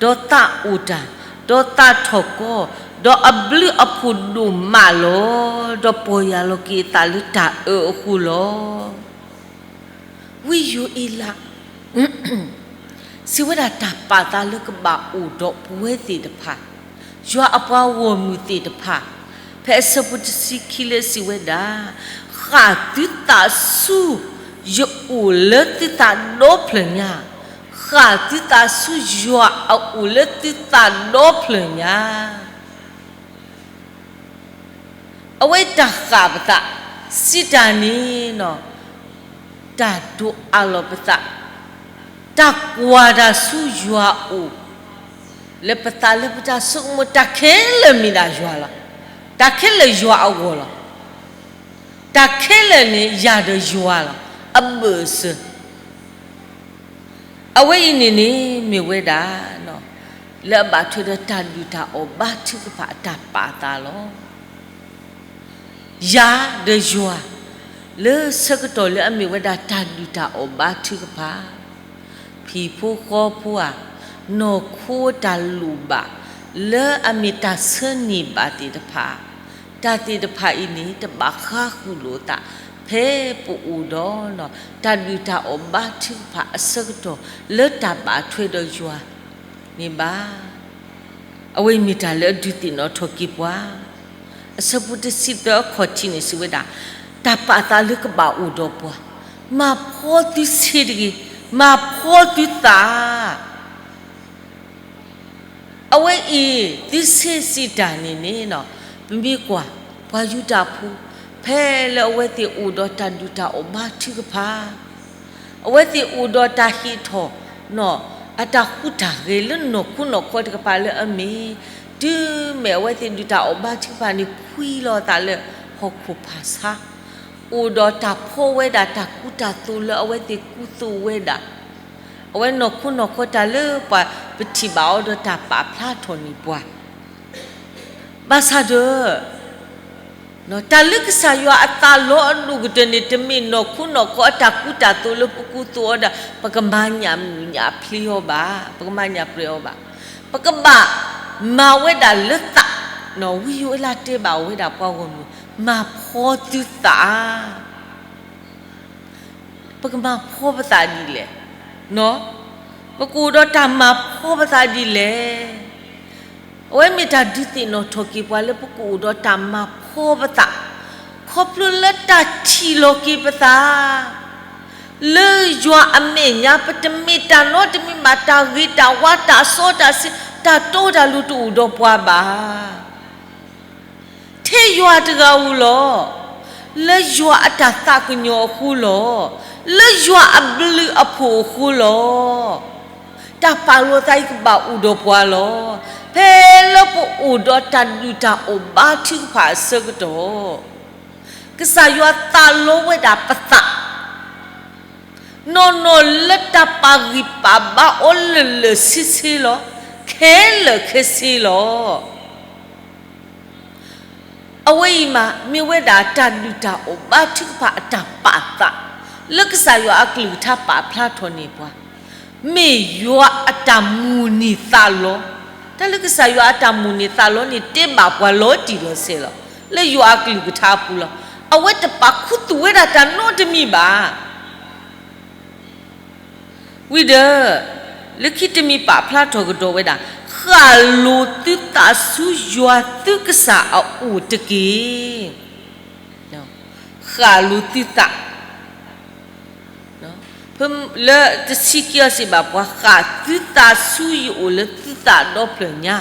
ဒီးသးအိၣ်တၢ်, ဒီးသးထီၣ်ကီ, ဒီးအဘျုးအဖှိၣ်ဒိၣ်မးလီၤ. ဒီးပီၢ်ယၢ်လီၤက့ၤအသးလၢတၢ်အၢအဃိလီၤ. ဝံယိၤအ့လး စံးဝဲဒၣ်တၢ်ပာ်သးလၢကဘၣ်အိၣ်ဒီးပဝဲသ့ၣ်တဖၣ်, ယွၤအပှၤဂီၢ်မုၢ်သ့ၣ်တဖၣ်, ဖဲအဆၢဖိတဆံခံလၢအစံးဝဲဒၣ်, ဃၣ်သုသးဆူယအိၣ်လၢသုသးဒီဖျၢၣ်ညါ, ဃၣ်သုသးဆူယွၤအအိၣ်လၢသုသးဒီဖျၢၣ်ညါ အဝဲတၢ်ဃၣ်ပသး, စံးတၢ်န့ၣ်, တၢ်ဒိးအးလီၤပသး, တၢ်ကွၢ်တၢ်ဆူယွၤအအိၣ်, လၢပသးလၢပတၢ်ဆိကမိၣ် တၢ်ခဲလၢာ်မ့ၢ်ဒၣ်ယွၤလီၤ. တၢ်ခဲလၢာ်ယွၤအဂီၢ်လီၤ. တၢ်ခဲလၢာ်န့ၣ် ယၤဒီးယွၤလီၤ. အဘၢၣ်စၢၤ အဝဲအံၤန့ၣ်န့ၣ် မ့ၢ်ဝဲဒၣ် လၢအဘၣ်ထွဲဒီးတၢ်ဒုၣ်တၢ်အီၣ်ဘါထုကဖၣ်အတၢ်ပာ်သးလီၤ. ယၤဒီးယွၤ လၢဆၢကတီၢ်လၢအမ့ၢ်ဝဲဒၣ်တၢ်ဒုၣ်တၢ်အီၣ်ဘါထုကဖၣ် ဖံးဖိဃီဖိဧါ, နီၢ်ခိတၢ်လိၣ်ဘၣ် လၢအမ့ၢ်တၢ်ဆၢန့ၢ်ဘၣ်သ့ၣ်တဖၣ်, တၢ်သ့ၣ်တဖၣ်အံၤန့ၣ် တဘၣ်ဃါဃုာ်လိာ်သး ဖဲပအိၣ်ဒီး တၢ်ဒုၣ်တၢ်အီၣ်ဘါထုကဖၣ်အဆၢကတီၢ် လၢတၢ်ဘၣ်ထွဲဒီးယွၤ န့ၣ်ဘၣ်. အဝဲအံၤမ့ၢ်တၢ်လၢအဒုးသ့ၣ်နီၣ်ထီၣ်က့ၤပှၤ, အဆၢဖိတဆံသၢအခီၣ်ထံးန့ၣ်စံးဝဲဒၣ်, တၢ်ပာ်သးလၢကဘၣ်အိၣ်ဒီးပှၤ, မၤဖှီသုဆ့တဂ့ၤ, မၤဖှီသုသး အဝဲအံၤ သုဆ့စံးတၢ်န့ၣ်န့ၣ်, ပမ့ၢ်ကွၢ် ပှၤယူဒၤဖိ ဖဲလၢအဝဲသ့ၣ်အိၣ်ဒီးတၢ်ဒုၣ်တၢ်အီၣ်ဘါထုကဖၣ်, အဝဲသ့ၣ်အိၣ်ဒီးတၢ်ဟ့ၣ်ထီၣ် အတၢ်ဟူးတၢ်ဂဲၤလၢနီၢ်ခိနီၢ်ခီတကပၤလၢအမ့ၢ်, တုၤမ့ၢ်အဝဲသ့ၣ်ဒုၣ်တၢ်အီၣ်ဘါထုကဖၣ်န့ၣ် ဖှံလီၤအသးလၢဟီၣ်ခိၣ်ဖးဆါ, အိၣ်ဒီးတၢ်ဖှီဝဲဒၣ်တၢ်ကူတၢ်သိးလၢအဝဲသ့ၣ်ကူသိးဝဲဒၣ်, အဝဲနီၢ်ခိနီၢ်ခီတၢ်လၢပှၤပထံၣ်ဘၣ်အီၤဒီးတၢ်ပာ်ဖျါထီၣ်န့ၢ်ပှၤ ဘၣ်ဆၣ်ဒီး တၢ်လၢကစၢ်ယွၤအသးလီအဒိၣ်ကတၢၢ်န့ၣ် တမ့ၢ်နီၢ်ခိနီၢ်ခီအတၢ်ကူတၢ်သိးလၢပကူသိးအီၤဒီး ပကမၤညၣ်မုာ်ညၣ်ဖျ့အီၤဘၣ်, ပကမၤညၣ်ပြဲအီၤဘၣ်, ပကဘၣ်မၤဝဲဒၣ်လၢသး, ဝံယိၤအ့လးတဲဘၣ်ဝဲဒၣ်ပှၤဂီၢ်မုၢ်, မၤဖှီသုသး ပကမၤဖှီပသးဒ်လဲၣ်, ပကအိၣ်ဒီးတၢ်မၤဖှီပသးဒ်လဲၣ်. အဝဲမ့ၢ်တၢ်ဒုးသ့ၣ်နီၣ်ထီၣ်က့ၤပှၤလၢပကအိၣ်ဒီးတၢ်မၤဖှီပသး, ခီဖျိလၢတၢ်ထံၣ်လီၤက့ၤပသး လၢယွၤအမဲာ်ညါ ပတမ့ၢ်တၢ်နီတမံၤဘၣ်, တၢ်ဂ့ၤတၢ်ဝါ တၢ်စီတၢ်ဆှံ တၢ်တီတၢ်လိၤတအိၣ်ဒီးပှၤဘၣ်. ထဲယွၤတဂၤဧိၤလီၤ. လၢယွၤအတၢ်သးကညီၤအဃိလီၤ. လၢယွၤအဘျုးအဖှိၣ်အဃိလီၤ. တၢ်ပာ်လီၤသးအံၤကဘၣ်အိၣ်ဒီးပှၤလီၤ. ဖဲလၢပအိၣ်ဒီးတၢ်ဒုၣ်တၢ်အီၣ်ဘါထုကဖၣ်အဆၢကတီၢ် ကစၢ်ယွၤသးလီဝဲဒၣ်ပသး နီၢ်နီၢ်လၢတၢ်ပာ်ဂံၢ်ပာ်ဘါအီၤလၢာ်လၢာ်ဆ့ဆ့လီၤ. ခဲလၢာ်ခဲဆ့လီၤ. အဝဲအံၤမး မ့ၢ်ဝဲဒၣ်တၢ်ဒုၣ်တၢ်အီၣ်ဘါထုကဖၣ်အတၢ်ပာ်သး လၢကစၢ်ယွၤအကလုၢ်ကထါပာ်ဖျါထီၣ်န့ၢ်ပှၤ မ့ၢ်ယွၤအတၢ်မိၣ်န့ၢ်သးလီ. တၢ်လၢကစၢ်ယွၤအတၢ်မိၣ်န့ၢ်သးလီန့ၣ် တဲဘၣ်ပှၤလီၤတံၢ်လီၤဆဲးလီၤ. လၢယွၤအကလုၢ်ကထါအပူၤလီၤ. အဝဲတပာ်ခူသူၣ်ဝဲဒၣ်တၢ်နီတမံၤဘၣ်. ဝံၤဒီး လၢခံတမံၤပာ်ဖျါထီၣ်ကဒီးဝဲဒၣ် ဃၣ်လိၤသုသးဆူယွၤသုကစၢ်အအိၣ်တက့ၢ်. ဃၣ်လိၤသုသး လၢတဆံခံအီၤစံးဘၣ်ပှၤ ဃၣ်သုသးဆူယအိၣ်လၢသုသးဒီဖျၢၣ်ညါ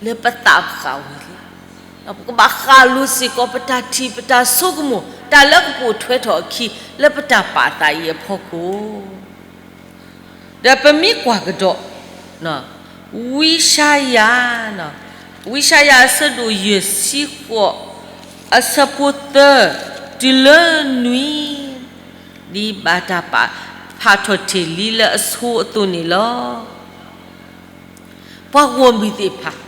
လၢပသးပဃၣ်ဝဲလံ. ပကဘၣ်ဃၣ်လိၤစ့ၢ်ကီး ပတၢ်ထံၣ်ပတၢ်ဆိကမိၣ် တၢ်လၢကပိာ်ထွဲထီၣ်အခံ လၢပတၢ်ပာ်သးအံၤအဖီခိၣ် ဒီးပမ့ၢ်ကွၢ်ကဒီး ဝံယၡါယၤ, ဝံယၡါယၤအဆၢဒိၣ်ယဲၢ်ဆံဃိး အဆၢဖိသၢ တုၤလၢနွံ ဒ်ဘၣ်တၢ်ပာ်ဖျါထီၣ်တ့ၢ်လံလၢအဆိအသိးန့ၣ်လီၤ. ပှၤဂီၢ်မုၢ်သ့ၣ်တဖၣ်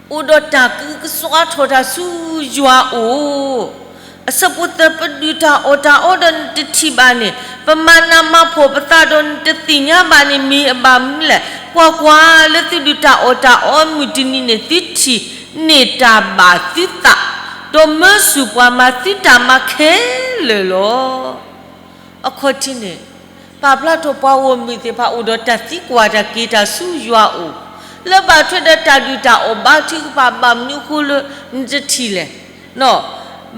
အိၣ်ဒီးတၢ်ကကစွါထီၣ်တၢ်ဆူယွၤအအိၣ်, အဆၢဖိသၢ ပဒုၣ်တၢ်အီၣ်တၢ်အီဒီးနတထံၣ်ဘၣ်န့ၣ်, ပမၤနးမၤဖှီၣ်ပသးဒီးနတသ့ၣ်ညါဘၣ်န့ၣ် မ့ၢ်အဘၣ်မနုၤလဲၣ်. ကွၢ်ကွၢ်, လၢသုဒုၣ်တၢ်အီၣ်တၢ်အီမုၢ်တနံၤန့ၣ် သုထံၣ်န့ၢ်တၢ်ဘၣ်သုသး, ဒီးမၢဆူၣ်ပှၤမၤသုတၢ်မၤခဲလၢာ်လီၤ. အခီၣ်ထံးန့ၣ် ပာ်ဖျါထီၣ်ပှၤဂီၢ်မုၢ်သ့ၣ်တဖၣ်အိၣ်ဒီးတၢ်သံကွၢ်တၢ်က့ၤတၢ်ဆူယွၤအအိၣ်, လၢဘၣ်ထွဲဒီးတၢ်ဒုၣ်တၢ်အီၣ်ဘါထုကဖၣ် ဘၣ်မနုၤအဃိလၢနတထံၣ်လဲၣ်,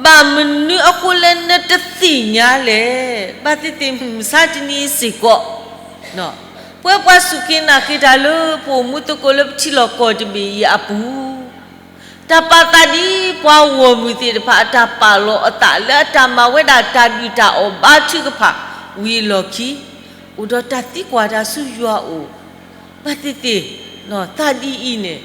ဘၣ်မနုၤအဃိလၢနတသ့ၣ်ညါလဲၣ်. ဘၣ်သ့ၣ်သ့ၣ်မုၢ်မဆါတနံၤအံၤစ့ၢ်ကီး ပဝဲပှၤစူၢ်က့ၤနာ်က့ၤတၢ်လၢပအိၣ်မူသကိးလၢပထံလီၢ်ကီၢ်တဘ့ၣ်အံၤအပူၤ တၢ်ပာ်သးဒ်ပှၤဂီၢ်မုၢ်သ့ၣ်တဖၣ်အတၢ်ပာ်လီၤအသး လၢအတၢ်မၤဝဲဒၣ်တၢ်ဒုၣ်တၢ်အီၣ်ဘါထုကဖၣ်ဝံၤအလီၢ်ခံ, အိၣ်ဒီးတၢ်သံကွၢ်တၢ်ဆူယွၤအအိၣ်, ဘၣ်သ့ၣ်သ့ၣ် သးဒ်အံၤန့ၣ်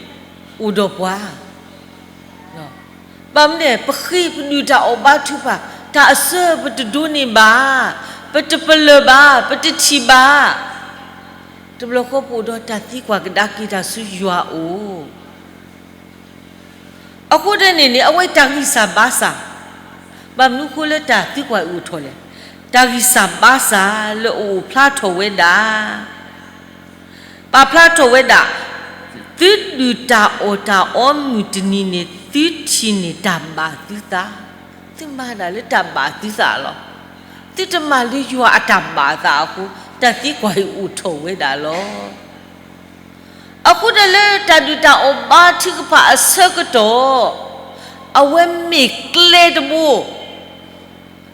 အိၣ်ဒီးပှၤ ဘၣ်မနုၤလဲၣ် ပဃ့ပဒုၣ်တၢ်အီၣ်ဘါထုကဖၣ် တၢ်အစၢပတဒိးန့ၢ်ဘၣ်, ပတပလၢၢ်ဘၣ်, ပတထံၣ်ဘၣ်, တဘျီဃီပအိၣ်ဒီးတၢ်သံကွၢ်ကဒါက့ၤတၢ်ဆူယွၤအအိၣ် အဃိဒ်န့ၣ်န့ၣ် အဝဲတၢ်ဂံၢ်စၢ်ဘါစၢ်, ဘၣ်မနုၤအဃိလၢတၢ်သံကွၢ်အံၤအိၣ်ထီၣ်လဲၣ်. တၢ်ဂံၢ်စၢ်ဘါစၢ်လၢအအိၣ်ဖျါထီၣ်ဝဲဒၣ်, ပာ်ဖျါထီၣ်ဝဲဒၣ်, သုဒုၣ်တၢ်အီၣ်တၢ်အီမုၢ်တနံၤန့ၣ် သုထံၣ်န့ၢ်တၢ်ဘၣ်သုသး, သုမၤဒၣ်လၢတၢ်ဘၣ်သုသးလီၤ. သုတမၤလၢယွၤအတၢ်ဘၣ်သးအဃိ, တၢ်သံကွၢ်အံၤအိၣ်ထီၣ်ဝဲဒၣ်လီၤ. အဃိဒီးလၢတၢ်ဒုၣ်တၢ်အီၣ်ဘါထုကဖၣ်အဆၢကတီၢ်, အဝဲမ့ၢ်ကျဲတဘိ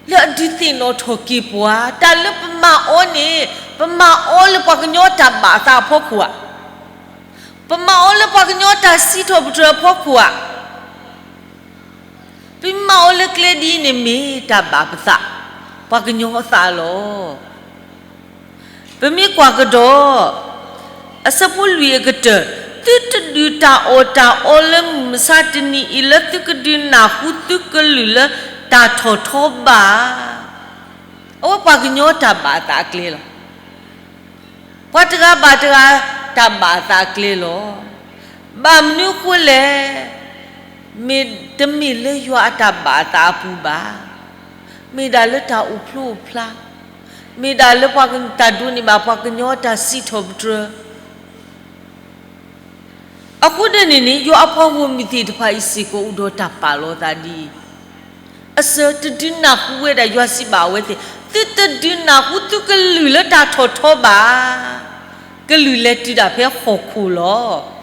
လၢအဒုးသ့ၣ်နီၣ်ထီၣ်က့ၤပှၤ တၢ်လၢပမၤအီၤန့ၣ်, ပမၤအီၤလၢပှၤကညီတၢ်ဘၣ်အသးအဖီခိၣ်ဧါ, ပမၤအီၤလၢပှၤကညီတၢ်စံးထီၣ်ပတြၢၤအဖီခိၣ်ဧါ, ပမၤအီၤလၢကျဲဒ်အံၤန့ၣ်မ့ၢ်တၢ်ဘၣ်ပသး, ပှၤကညီအသးလီၤ. ပမ့ၢ်ကွၢ်ကဒီး အဆၢဖိလွံၢ်အကတၢၢ်, သုတဒုးတၢ်အီၣ်တၢ်အီလၢမုၢ်မဆါတနံၤအံၤ လၢသုကဒုးနၢ်ဟူသုကလုၢ်လၢတၢ်ထီၣ်ထီဘၣ်. အဝဲပှၤကညီတၢ်ဘၣ်အသးအကျဲလီၤ. ပှၤတဂၤဘၣ်တဂၤတၢ်ဘၣ်အသးအကျဲလီၤ. ဘၣ်မနုၤအဃိလဲၣ်, မ့ၢ်တမ့ၢ်လၢယွၤအတၢ်ဘၣ်အသးအပူၤဘၣ်. မ့ၢ်ဒၣ်လၢတၢ်အိၣ်ဖျိအိၣ်ဖျါ, မ့ၢ်ဒၣ်လၢပှၤတၢ်ဒိးန့ၢ်ဘၣ်ပှၤကညီတၢ်စံးထီၣ်ပတြၢၤ အဃိဒ်န့ၣ်န့ၣ် ယွၤအပှၤဂီၢ်မုၢ်သ့ၣ်တဖၣ်အံၤစ့ၢ်ကီးအိၣ်ဒီးတၢ်ပာ်လီၤသးဒ်အံၤ, အစၢၤတဒုးနၢ်ဟူဝဲဒၣ်ယွၤစံးဘၣ်အဝဲသ့ၣ်, သုတဒုးနၢ်ဟူသုကလုၢ်လၢတၢ်ထီၣ်ထီဘၣ်. ကလုၢ်လဲၤတုၤဒၣ်ဖဲဟီၣ်ခိၣ်လီၤ.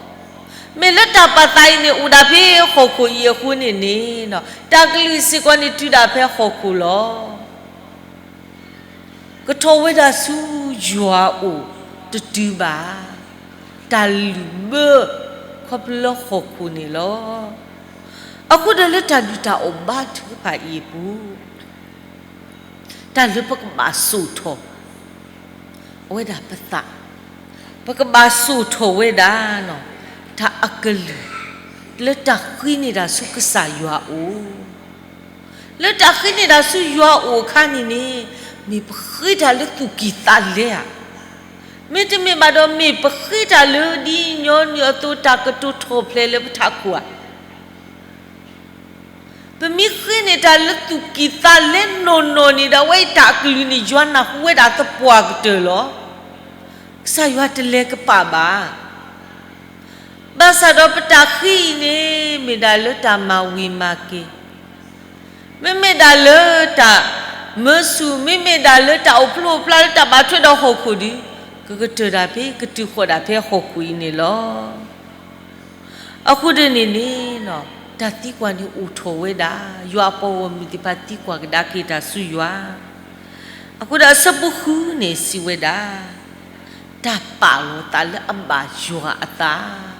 မ့ၢ်လၢတၢ်ပာ်သးအံၤန့ၣ် အိၣ်ဒၣ်ဖဲဟီၣ်ခိၣ်အံၤအဃိန့ၣ်န့ၣ်, တၢ်ကလုၢ်စ့ၢ်ကီးန့ၣ်တုၤဒၣ်ဖဲဟီၣ်ခိၣ်လီၤ. ကထီၣ်ဝဲဒၣ်ဆူယွၤအအိၣ်တတုၤဘၣ်, တၢ်လုၢ်ဘၢခီဖျိလၢဟီၣ်ခိၣ်န့ၣ်လီၤ. အဃိဒီးလၢတၢ်ဒုၣ်တၢ်အီၣ်ဘါထုကဖၣ်အံၤအပူၤ, တၢ်လၢပကဘၣ်စိာ်ထီၣ် အဝဲဒၣ်ပသး, ပကဘၣ်စိာ်ထီၣ်ဝဲဒၣ် တၢ်အကလုၢ် လၢတၢ်ဃ့န့ၢ်တၢ်ဆူကစၢ်ယွၤအအိၣ်, လၢတၢ်ဃ့န့ၢ်တၢ်ဆူယွၤအအိၣ်အခါန့ၣ်န့ၣ်, မ့ၢ်ပဃ့တၢ်လၢသူၣ်ကံၢ်သးလဲဧါ, မ့တမ့ၢ်ဘၣ်ဒီး မ့ၢ်ပဃ့တၢ်လၢဒ်ညီနုၢ်အသိးတၢ်ကတိၤထီၣ်ဖျဲးလၢပထးခိၣ်ဧါ. ပမ့ၢ်ဃ့န့ၢ်တၢ်လၢသူၣ်ကံၢ်သးလဲနီၢ်နီၢ်န့ၣ်ဒီး အဝဲအံၤတၢ်အကလုၢ်န့ၣ် ယွၤနၢ်ဟူဝဲဒၣ်သပှၢ်ကတၢၢ်လီၤ. ကစၢ်ယွၤတလဲၤကပာ်ဘၣ်. ဘၣ်ဆၣ်ဒီးပတၢ်ဃ့အံၤန့ၣ် မ့ၢ်ဒၣ်လၢတၢ်မၤဝံၤမၤက့ၤ, မ့မ့ၢ်ဒၣ်လၢတၢ်မၢဆူၣ်, မ့မ့ၢ်ဒၣ်လၢတၢ်အိၣ်ဖျိအိၣ်ဖျါလၢတၢ်ဘၣ်ထွဲဒီးဟီၣ်ခိၣ်ဒီး, ကကတၢၢ်ဒၣ်ဖဲ ကတုၤဃီၣ်ဒၣ်ဖဲဟီၣ်ခိၣ်အံၤန့ၣ်လီၤ. အဃိဒ်န့ၣ်န့ၣ်, တၢ်သံကွၢ်န့ၣ်အိၣ်ထီၣ်ဝဲဒၣ်, ယွၤအပှၤဂီၢ်မုၢ်သ့ၣ်တဖၣ်သံကွၢ်ကဒါက့ၤတၢ်ဆူယွၤ. အဃိဒီးအဆၢဖိဃုန့ၣ်စံးဝဲဒၣ်, တၢ်ပာ်လီၤသးလၢအဘၣ်ယွၤအသး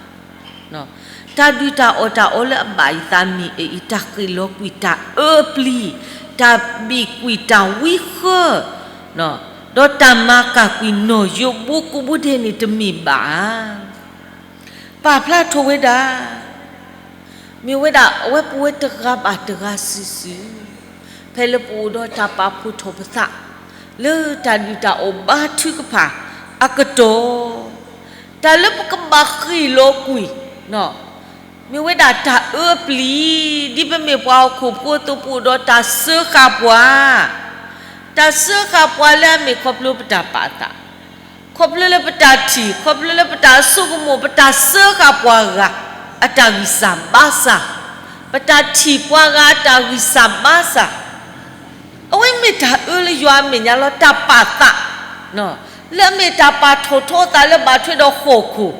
တၢ်ဒုၣ်တၢ်အီၣ်တၢ်အီလၢအဘၣ်ယသးမ့ၢ်အအံၤ, တၢ်ဃ့ၣ်လီၤကွံာ်တၢ်အၢပျံၤ, တၢ်ဘံၣ်ကွံာ်တၢ်ဝံဃၢ, ဒီးတၢ်မၤကၢ်ကွံာ်နီၢ်ယိးဘိကိးဘိဒဲးန့ၣ်တမ့ၢ်ဘၣ်ဧါ. ပာ်ဖျါထီၣ်ဝဲဒၣ် မ့ၢ်ဝဲဒၣ်အဝဲပဝဲတဂၤဘၣ်တဂၤစုာ်စုာ်, ဖဲလၢပအိၣ်ဒီးတၢ်ပာ်ဖှိၣ်ထီၣ်ပသး လၢတၢ်ဒုၣ်တၢ်အီၣ်ဘါထုကဖၣ်အကတီၢ်, တၢ်လၢပကဘၣ်ဃ့ၣ်လီၤကွံာ် မ့ၢ်ဝဲဒၣ်တၢ်အၢပျံၤ, ဒ်ပမ့ၢ်ပှၤဟီၣ်ခိၣ်ဖိအသိး ပအိၣ်ဒီးတၢ်စၢဃာ်ပှၤ, တၢ်စၢဃာ်ပှၤလၢအမ့ၢ်ခီဖျိပတၢ်ပာ်သး, ခီဖျိလၢပတၢ်ထံၣ်, ခီဖျိလၢပတၢ်ဆိကမိၣ်, ပတၢ်စၢဃာ်ပှၤဂၤအတၢ်ဂံၢ်စၢ်ဘါစၢ်, ပတၢ်ထံၣ်ပှၤဂၤအတၢ်ဂံၢ်စၢ်ဘါစၢ်, အဝဲမ့ၢ်တၢ်အၢလၢယွၤအမဲာ်ညါလီၤ. တၢ်ပာ်သး လၢအမ့ၢ်တၢ်ပာ်ထီၣ်ထီသးလၢဘၣ်ထွဲဒီးဟီၣ်ခိၣ်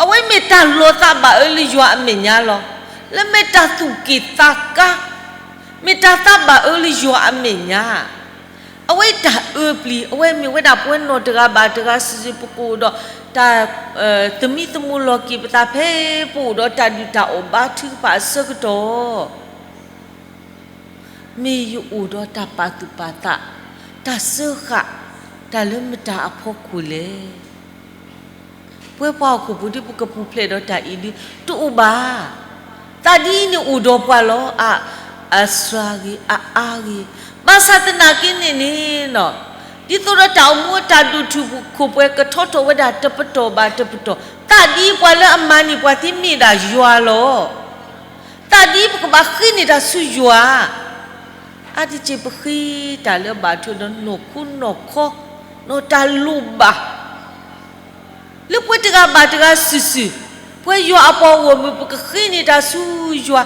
အဝဲမ့ၢ်တၢ်လီၤသးဘၣ်အၢလၢယွၤအမဲာ်ညါလီၤ. လၢမ့ၢ်တၢ်သူၣ်က့ၣ်သးကါ, မ့ၢ်တၢ်သးဘၣ်အၢလၢယွၤအမဲာ်ညါ, အဝဲတၢ်အၢပျံၤ, အဝဲမ့ၢ်ဝဲဒၣ်ပဝဲနီၢ်တဂၤဘၣ်တဂၤစုာ်စုာ် ပကအိၣ်ဒီးတၢ် သမံသမိးလီၤက့ၤပသးဖဲ ပအိၣ်ဒီးတၢ်ဒုၣ်တၢ်အီၣ်ဘါထုကဖၣ်အဆၢကတီၢ် မ့ၢ်ယအိၣ်ဒီးတၢ်ပာ်သူၣ်ပာ်သး, တၢ်စၢဃာ်, တၢ်လၢမတၤအဖီခိၣ်လဲၣ်. ပဝဲပှၤဟီၣ်ခိၣ်ဖိဒ်ပကပူၤဖျဲးဒီးတၢ်အံၤဒုးတအိၣ်ဘၣ်. သးဒ်အံၤန့ၣ်အိၣ်ဒီးပှၤလီၤ. အ, အစှၤဂ့ၤ, အအါဂ့ၤ, ဘၣ်ဆၣ်သနာ်က့န့ၣ်န့ၣ်, ဒ်သိးဒီးတၢ်အိၣ်မူအတၢ်ဒိၣ်ထူၣ်ခိၣ်ပှဲၤ ကထီထီၣ်ဝဲဒၣ်တပတီၢ်ဘၣ်တပတီၢ်, သးဒ်အံၤပှၤလၢအမၤန့ၢ်ပှၤသ့မ့ၢ်ဒၣ်ယွၤလီၤ. သးဒ်အံၤပကဘၣ်ဃ့န့ၢ်တၢ်ဆူယွၤ အါတက့ၢ်ပဃ့တၢ်လၢအဘၣ်ထွဲဒီးနီၢ်ခိနီၢ်ခီ, နီၢ်တၢ်လိၣ်ဘၣ်, လၢပဝဲတဂၤဘၣ်တဂၤစုာ်စုာ်, ပဝဲယွၤအပှၤဂီၢ်မုၢ် ပကဃ့န့ၢ်တၢ်ဆူယွၤ,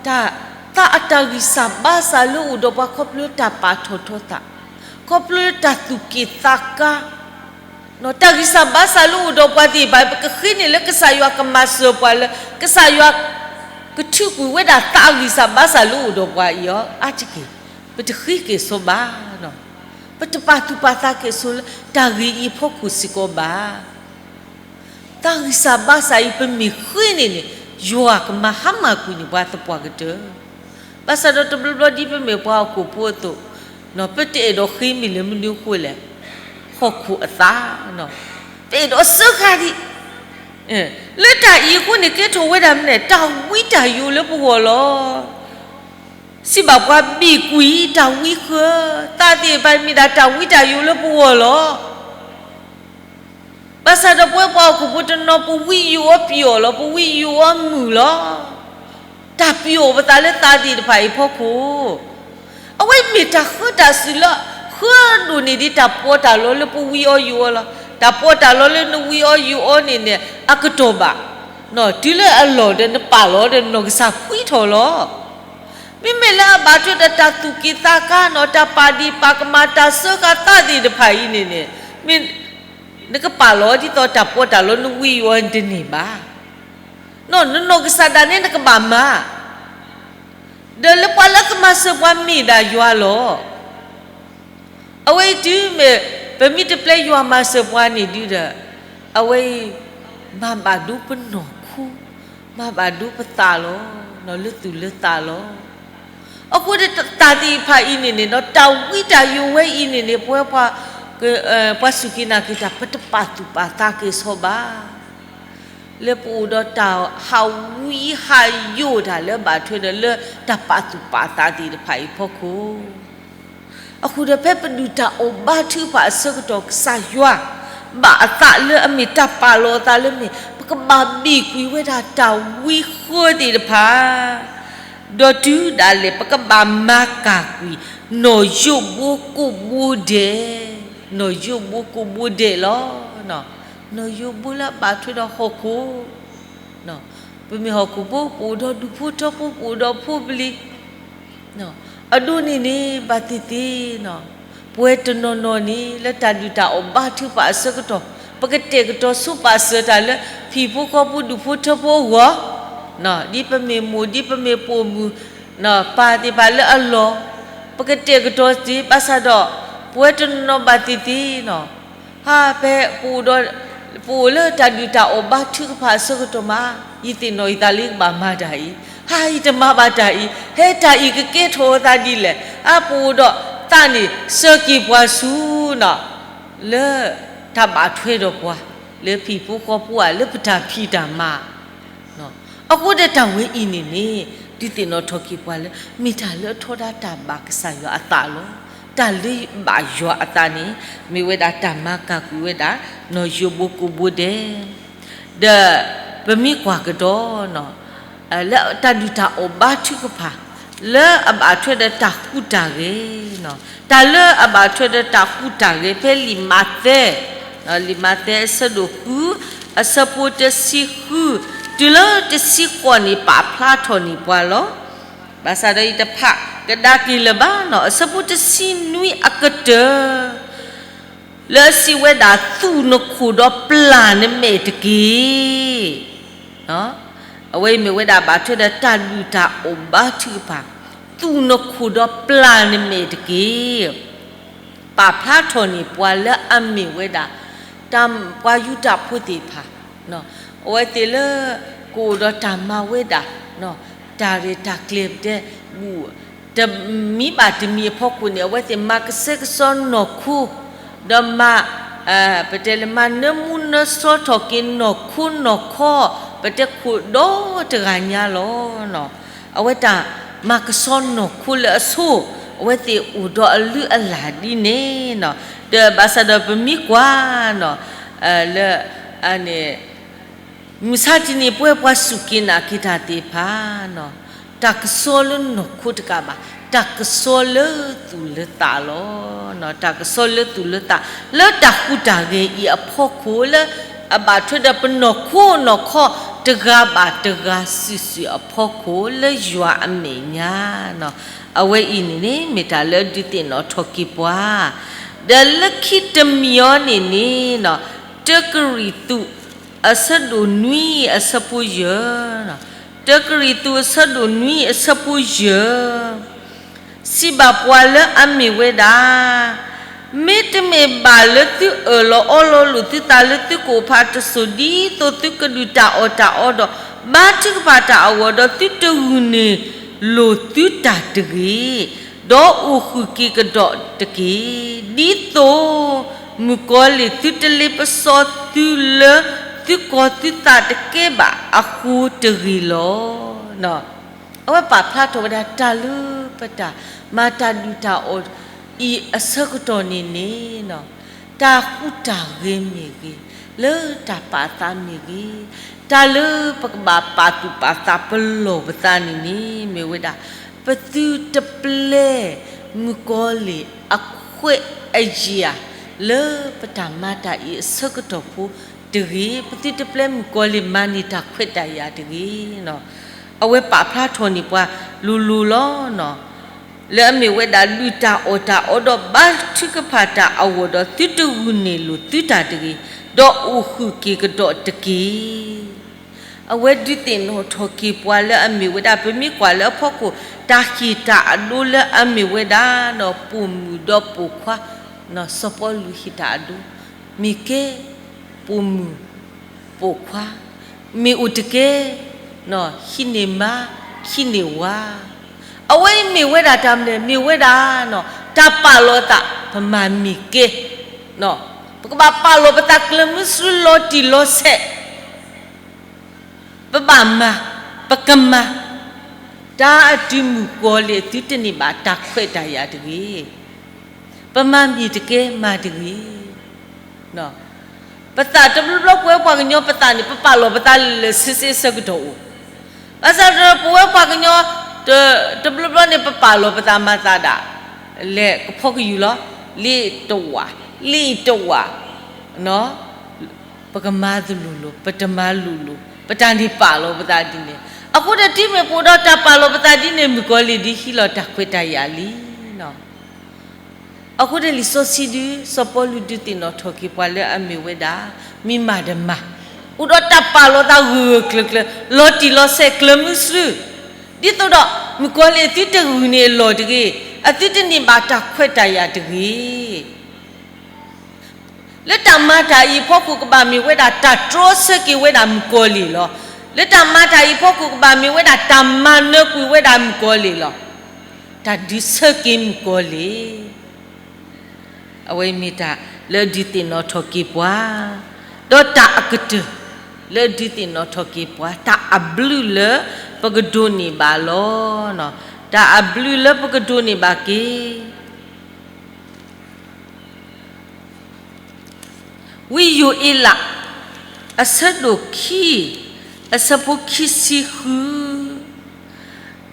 တၢ်, သးအတၢ်ဂံၢ်စၢ်ဘါစၢ်လၢအိၣ်ဒီးပှၤခီဖျိတၢ်ပာ်ထီၣ်ထီသး, ခီဖျိတၢ်သူၣ်က့ၣ်သးကါ တၢ်ဂံၢ်စၢ်ဘါစၢ်လၢအိၣ်ဒီးပှၤသ့ၣ်တဖၣ် ပကဃ့န့ၢ်လၢကစၢ်ယွၤကမၤစၢၤပှၤလၢ ကစၢ်ယွၤ ကထုးကွံာ်ဝဲဒၣ်သးဂံၢ်စၢ်ဘါစၢ်လၢအိၣ်ဒီးပှၤအံၤအီၤ အါတက့ၢ် ပတဃ့က့ၤဆိဘၣ်, ပတပာ်သူၣ်ပာ်သးက့ၤဆိလၢတၢ်ဂ့ၢ်အံၤအဖီခိၣ်စ့ၢ်ကီးဘၣ်. သးဂံၢ်စၢ်ဘါစၢ်အံၤ ပမ့ၢ်ဃ့န့ၢ်န့ၣ် ယွၤကမၤဟါမၢ်ကွံာ်န့ၢ်ပှၤသပှၢ်ကတၢၢ်. ဘၣ်ဆၣ်ဒီးတဘျီဘျီဒ်ပမ့ၢ်ပှၤဟီၣ်ခိၣ်ဖိအသိး, ပတအဲၣ်ဒိးဃ့မ့ၢ်လၢမနုၤအဃိလဲၣ်, ဟီၣ်ခိၣ်အသး, ပအဲၣ်ဒိးစၢဃာ်ဒံး, လၢတၢ်အံၤအဃိန့ၣ် ကဲထီၣ်ဝဲဒၣ်မနုၤလဲၣ်, တၢ်ဝံတၢ်ယိးလၢပဂီၢ်လီၤ. စံးဘၣ်ပှၤဘ့ၣ်ကွံာ်တၢ်ဝံဃၢ, သးသ့ၣ်တဖၣ်မ့ၢ်ဒၣ်တၢ်ဝံတၢ်ယိးလၢပဂီၢ်လီၤ. ဘၣ်ဆၣ်ဒီးပဝဲပှၤဟီၣ်ခိၣ်ဖိတနီၤ ပဝံယိးအီၤပျီၣ်လီၤ, ပဝံယိးအီၤမုာ်လီၤ. တၢ်ပျီၣ်ပသးလၢသးသ့ၣ်တဖၣ်အံၤအဖီခိၣ်, အဝဲမ့ၢ်တၢ်ဃၢတၢ်စူၤလၢ ဃၢဒိၣ်န့ၢ်ဒံးတၢ်ပီးတၢ်လီလၢပဝံအီၤယိးအီၤလီၤ. တၢ်ပီးတၢ်လီလၢနဝံအီၤယိးအီၤန့ၣ်န့ၣ် အကတီၢ်ဘၣ်, တုၤလၢအလီၢ်ဒီးနပာ်လီၤဒီးနီၢ်ကစၢ်ဖှံထီၣ်လီၤ. မ့မ့ၢ်လၢအဘၣ်ထွဲဒီးတၢ်သူၣ်က့ၣ်သးကါနီၤ, တၢ်ပာ်ဒံးပာ်ကမၣ်တၢ်စၢဃာ်သးသ့ၣ်တဖၣ်အံၤန့ၣ်န့ၣ်, မ့ၢ်နကပာ်လီၤဒ်သိးတၢ်ပီးတၢ်လီနဝံယိးအီၤတန့ၢ်ဘၣ်. နနီၢ်ကစၢ်ဒၣ်နဲနကဘၣ်မၤ, ဒီးလၢပှၤလၢအကမၤစၢၤပှၤမ့ၢ်ဒၣ်ယွၤလီၤ. အဝဲအံၤတုၤမ့ၢ် ပမ့ၢ်တပျဲယွၤမၤစၢၤပှၤန့ၣ်ဒုဒီး, အဝဲအံၤ မၤဘၣ်ဒိပနီၢ်ခိ, မၤဘၣ်ဒိပသးလီၤ, လၢသူၣ်လၢသးလီၤ. အဃိဒီးတၢ်သ့ၣ်တဖၣ်အံၤန့ၣ်န့ၣ်ဒီး တၢ်ဝံတၢ်ယိးဝဲအံၤန့ၣ်န့ၣ် ပဝဲပှၤ ပှၤစူၢ်က့ၤနာ်က့ၤတၢ် ပတပာ်သူၣ်ပာ်သးက့ၤဆီဘၣ်. လၢပအိၣ်ဒီးတၢ်ဟးဝံဟးယိးတၢ်လၢဘၣ်ထွဲဒီးလၢတၢ်ပာ်သူၣ်ပာ်သးသ့ၣ်တဖၣ်အံၤအဖီခိၣ်, အဃိဒီးဖဲပဒုၣ်တၢ်အီၣ်ဘါထုကဖၣ်အဆၢကတီၢ် ကစၢ်ယွၤ ဘၣ်အသးလၢအမ့ၢ်တၢ်ပာ်လီၤအသးလၢမ့ၢ် ပကဘၣ်ဘ့ၣ်ကွံာ်ဝဲဒၣ်တၢ်ဝံဃၢသ့ၣ်တဖၣ်, ဒီးတုၤဒၣ်လဲာ် ပကဘၣ်မၤကၢ်ကွံာ် နီၢ်ယိးဘိကိးဘိဒဲး, နီၢ်ယိးဘိကိးဘိဒဲးလီၤ. နီၢ်ယိးဘိလၢအဘၣ်ထွဲဒီးဟီၣ်ခိၣ်, ပမ့ၢ်ဟီၣ်ခိၣ်ဖိ ပအိၣ်ဒီးဒူၣ်ဖိထၢဖိ ပအိၣ်ဒီးဖိပလံၤ, အဒိန့ၣ်န့ၣ် ဘၣ်သ့ၣ်သ့ၣ်, ပဝဲတနီၤနီၤန့ၣ် လၢတၢ်ဒုၣ်တၢ်အီၣ်ဘါထုကဖၣ်အဆၢကတီၢ် ပကတဲာ်ကတီၤဆိပာ်စၢၤတၢ်လၢ ဖံၣ်ဖိဃီဖိဒူၣ်ဖိထၢဖိအဂီၢ်, ဒ်ပမ့ၢ်မိၢ် ဒ်ပမ့ၢ်ပိာ်မုၣ် ပၢ်သ့ၣ်တဖၣ်လၢအလီၢ်, ပကတဲာ်ကတီၤသ့ ဘၣ်ဆၣ်ဒီး ပဝဲတနီၤနီၤဘၣ်သ့ၣ်သ့ၣ်, ဟါ ဖဲပအိၣ်ဒီး ပအိၣ်လၢတၢ်ဒုၣ်တၢ်အီၣ်ဘါထုကဖၣ်အဆၢကတီၢ်မး, ယသ့ၣ်နီၣ်ယသးလၢယကဘၣ်မၤတၢ်အံၤ, ဟါ ယတမၤဘၣ်တၢ်အံၤ, ဟဲတၢ်အံၤကကဲထီၣ်အသးဒ်လဲၣ်, အါ ပအိၣ်ဒီးသးန့ၣ် ဆၢက့ၤပှၤဆူ လၢတၢ်ဘၣ်ထွဲဒီးပှၤ လၢဖံၣ်ဖိဃီဖိဧါ လၢပတၢ်ဖံးတၢ်မၤ အဃိဒီးတၢ်ဝဲအံၤန့ၣ်န့ၣ် ဒုးသ့ၣ်နီၣ်ထီၣ်က့ၤပှၤလၢ မ့ၢ်တၢ်လၢအထီဒါတၢ်ဘၣ်ကစၢ်ယွၤအသးလီၤ. တၢ်လၢဘၣ်ယွၤအသးန့ၣ် မ့ၢ်ဝဲဒၣ်တၢ်မၤကၢ်ကွံာ်ဝဲဒၣ် နီၢ်ယိးဘိကိးဘိဒဲး, ဒီးပမ့ၢ်ကွၢ်ကဒီး လၢတၢ်ဒုၣ်တၢ်အီၣ်ဘါထုကဖၣ် လၢအဘၣ်ထွဲဒီးတၢ်ဃူတၢ်ဂဲၤ, တၢ်လၢအဘၣ်ထွဲဒီးတၢ်ဃူတၢ်ဂဲၤ ဖဲလံာ်မးသဲ, လံာ်မးသဲအဆၢဒိၣ်ဃု အဆၢဖိတဆံဃု တုၤလၢတဆံဃိးန့ၣ် ပာ်ဖျါထီၣ်န့ၢ်ပှၤလီၤ. ဘၣ်ဆၣ်ဒီးယတဖးကဒါက့ၤလၢၤဘၣ်, အဆၢဖိတဆံနွံအကတၢၢ် လၢအစံးဝဲဒၣ် သူၣ်နခိၣ်ဒီးပျၢ်နမဲာ်တက့ၢ်. အဝဲအံၤမ့ၢ်ဝဲဒၣ်ဘၣ်ထွဲဒီးတၢ်ဒုၣ်တၢ်အီၣ်ဘါထုကဖၣ်, သူၣ်နခိၣ်ဒီးပျၢ်နမဲာ်တက့ၢ်. ပာ်ဖျါထီၣ်န့ၢ်ပှၤလၢအမ့ၢ်ဝဲဒၣ် တၢ်ပှၤယူဒၤဖိသ့ၣ်တဖၣ် အဝဲသ့ၣ်လၢ ကအိၣ်ဒီးတၢ်မၤဝဲဒၣ် တၢ်ရဲၣ်တၢ်ကျဲၤပတဲ တမံၤဘၣ်တမံၤအဖီခိၣ်န့ၣ် အဝဲသ့ၣ်မၤကဆှဲကဆှီနီၢ်ခိ ဒီးမၤ ပတဲလၢမၤနၢမူနၢဆှီထီၣ်က့ၤနီၢ်ခိနီၢ်ခီ ပတဲခိၣ်ဒီတဂၤညါလီၤ. အဝဲတၢ်မၤကဆှီနီၢ်ခိလၢအဆိ အဝဲသ့ၣ်အိၣ်ဒီးအလုၢ်အလၢ်ဒ်န့ၣ်, ဒီးဘၣ်ဆၣ်ဒီးပမ့ၢ်ကွၢ် လၢ မုၢ်ဆါတနံၤ ပဝဲပှၤစူၢ်က့ၤနာ်က့ၤတၢ်သ့ၣ်တဖၣ် တၢ်ကဆှီလၢနီၢ်ခိတကးဘၣ်, တၢ်ကဆှီလၢသူၣ်လၢသးလီၤ. တၢ်ကဆှီလၢသူၣ်လၢသး လၢတၢ်ဃူတၢ်ဂဲၤအံၤအဖီခိၣ် လၢအဘၣ်ထွဲဒီးပနီၢ်ခိနီၢ်ခီ တဂၤဘၣ်တဂၤစုာ်စုာ်အဖီခိၣ် လၢယွၤအမဲာ်ညါ အဝဲအံၤန့ၣ်န့ၣ် မ့ၢ်တၢ်လၢဒုးသ့ၣ်နီၣ်ထီၣ်က့ၤပှၤ, ဒီးလၢခံတမံၤအံၤန့ၣ်န့ၣ်, တၢကရံၣ်သူး အဆၢဒိၣ်နွံအဆၢဖိယဲၢ်, တၢကရံၣ်သူးအဆၢဒိၣ်နွံအဆၢဖိယဲၢ် စံးဘၣ်ပှၤလၢအမ့ၢ်ဝဲဒၣ်, မ့တမ့ၢ်ဘၣ်လၢသုအၢၣ်လီၤအီလီၤလိာ်သုသးလၢသုကအိၣ်ဖးတစိၤ ဒ်သိးသုကဒုးတၢ်အီၣ်တၢ်အီဒီး ဘါထုကဖၣ်တၢ်အဂီၢ်ဒီး သုတဂုာ်န့ၢ်လိာ်သုတၢ်တဂ့ၤ, ဒီးအိၣ်ဃုာ်က့ၤကဒီးတက့ၢ်. ဒ်သိးမုၣ်ကီၤလံၢ်သုတလ့ပစီသုလၢသုကီၢ်သုသးတကဲဘၣ်အဃိတဂ့ၤလီၤ. အဝဲပာ်ဖျါထီၣ်ဝဲဒၣ်တၢ်လၢပတၢ်မၤတၢ်ဒုၣ်တၢ်အီၣ်အံၤအဆၢကတီၢ်န့ၣ်န့ၣ်, တၢ်ဃူတၢ်ဂဲၤမ့ၢ်ဂ့ၤ, လၢတၢ်ပာ်သးမ့ၢ်ဂ့ၤ, တၢ်လၢပကဘၣ်ပာ်သူၣ်ပာ်သးပလီၢ်ပသးန့ၣ်န့ၣ် မ့ၢ်ဝဲဒၣ် ပသုတပျဲမုၣ်ကီၤလံၢ်အခွဲးအယာ် လၢပတၢ်မၤတၢ်အံၤအဆၢကတီၢ်ဖိတဂ့ၤ, ပသုတပျဲမုၣ်ကီၤလံၢ်မၤန့ၢ်တၢ်ခွဲးတၢ်ယာ်တဂ့ၤ. အဝဲပာ်ဖျါထီၣ်န့ၢ်ပှၤလိၤလိၤလီၤ. လၢအမ့ၢ်ဝဲဒၣ်ဒုၣ်တၢ်အီၣ်တၢ်အီဒီးဘါထုကဖၣ်တၢ်အဂီၢ်ဒီး သုတဂုာ်န့ၢ်လိာ်သုတၢ်တဂ့ၤ, ဒီးအိၣ်ဃုာ်က့ၤကဒီးတက့ၢ်. အဝဲဒုးသ့ၣ်နီၣ်ထီၣ်က့ၤပှၤလၢအမ့ၢ်ဝဲဒၣ် ပမ့ၢ်ကွၢ်လၢအဖီခိၣ် တၢ်ဟ့ၣ်တၢ်အဒိလၢအမ့ၢ်ဝဲဒၣ် ပိာ်မုၣ်ဒီးပိာ်ခွါ, စီၤပီလူးဟ့ၣ်တၢ်အဒိ, မ့ၢ်ကဲ ပိာ်မုၣ် ပိာ်ခွါ, မ့ၢ်အိၣ်တကဲ ဟံးန့ၢ်မါ ဟံးန့ၢ်ဝၤ, အဝဲအံၤမ့ၢ်ဝဲဒၣ်တၢ်မနုၤလဲၣ်, မ့ၢ်ဝဲဒၣ် တၢ်ပာ်လီၤသး ပမၤမ့ၢ်ကဲ, ပကဘၣ်ပာ်လီၤပသးကျၢၤမုဆူလီၤတံၢ်လီၤဆဲး ပဘၣ်မၤ, ပကမၤ, တၢ်အတုၤမုၣ်ကီၤလံၢ်အသုတန့ၢ်ဘၣ်တၢ်ခွဲးတၢ်ယာ်တဂ့ၤ, ပမၤမ့ၢ်တကဲမၤတဂ့ၤ. ပသးတဘျီဘျီပဝဲပှၤကညီပသးန့ၣ် ပပာ်လီၤပသးလၢာ်လၢာ်ဆ့ဆ့ဆၢကတီၢ်အိၣ်, ဘၣ်ဆၣ်ဒီးပဝဲပှၤကညီ တဘျီဘျီန့ၣ် ပပာ်လီၤပသးမၤသးဒၣ် လဲၤကဖီကယူၤလီၤ, လံာ်တဝာ်, လံာ်တဝာ် ပကမၤသလိၤလိၤ ပတမၤလိၤလိၤ ပတၢ်န့ၣ်ပာ်လီၤပသးဒ်န့ၣ်, အဃိဒီးတုၤမ့ၢ်ပအိၣ်ဒီးတၢ်ပာ်လီၤပသးဒ်န့ၣ် မုၣ်ကီၤလံၢ်ဒ်ဟံးလီၤတၢ်ခွဲးတၢ်ယာ်လံ. အဃိဒီးလံာ်စီဆှံဒုး စီၤပီလူးဒုးသ့ၣ်နီၣ်ထီၣ်က့ၤပှၤလၢအမ့ၢ်ဝဲဒၣ် မ့ၢ်မၤဒီးမၤ, အိၣ်ဒီးတၢ်ပာ်လီၤသးဂၢၢ်ဂၢၢ်ကျၢၤကျၢၤ လီၤတံၢ်လီၤဆဲးကျၢၤမုဆူ, ဒ်သိးဒီး မုၣ်ကီၤလံၢ်အသုတဂုာ်န့ၢ်အလီၢ်တဂ့ၤ, အသုတန့ၢ်ဘၣ်တၢ်ခွဲးတၢ်ယာ်တဂ့ၤ. လၢတၢ်မၤတၢ်အံၤအဖီခိၣ် ကဘၣ်မ့ၢ်ဝဲဒၣ်တၢ်တြီဆၢက့ၤဝဲဒၣ်မုၣ်ကီၤလံၢ်လီၤ. လၢတၢ်မၤတၢ်အံၤအဖီခိၣ် ကဘၣ်မ့ၢ်ဝဲဒၣ်တၢ်မၤနၢၤကွံာ်ဝဲဒၣ်မုၣ်ကီၤလံၢ်လီၤ. တၢ်ဒုးဆၢက့ၤမုၣ်ကီၤလံၢ် အဝဲမ့ၢ်တၢ်လၢအဒုးသ့ၣ်နီၣ်ထီၣ်က့ၤပှၤ, ဒီးတၢ်အကတၢၢ်လၢအဒုးသ့ၣ်နီၣ်ထီၣ်က့ၤပှၤ, တၢ်အဘျုးလၢပကဒိးန့ၢ်ဘၣ်လီၤ. တၢ်အဘျုးလၢပကဒိးန့ၢ်ဘၣ်က့ၤ ဝံယိၤအ့လး အဆၢဒိၣ်ခံ အဆၢဖိခံဆံဃု,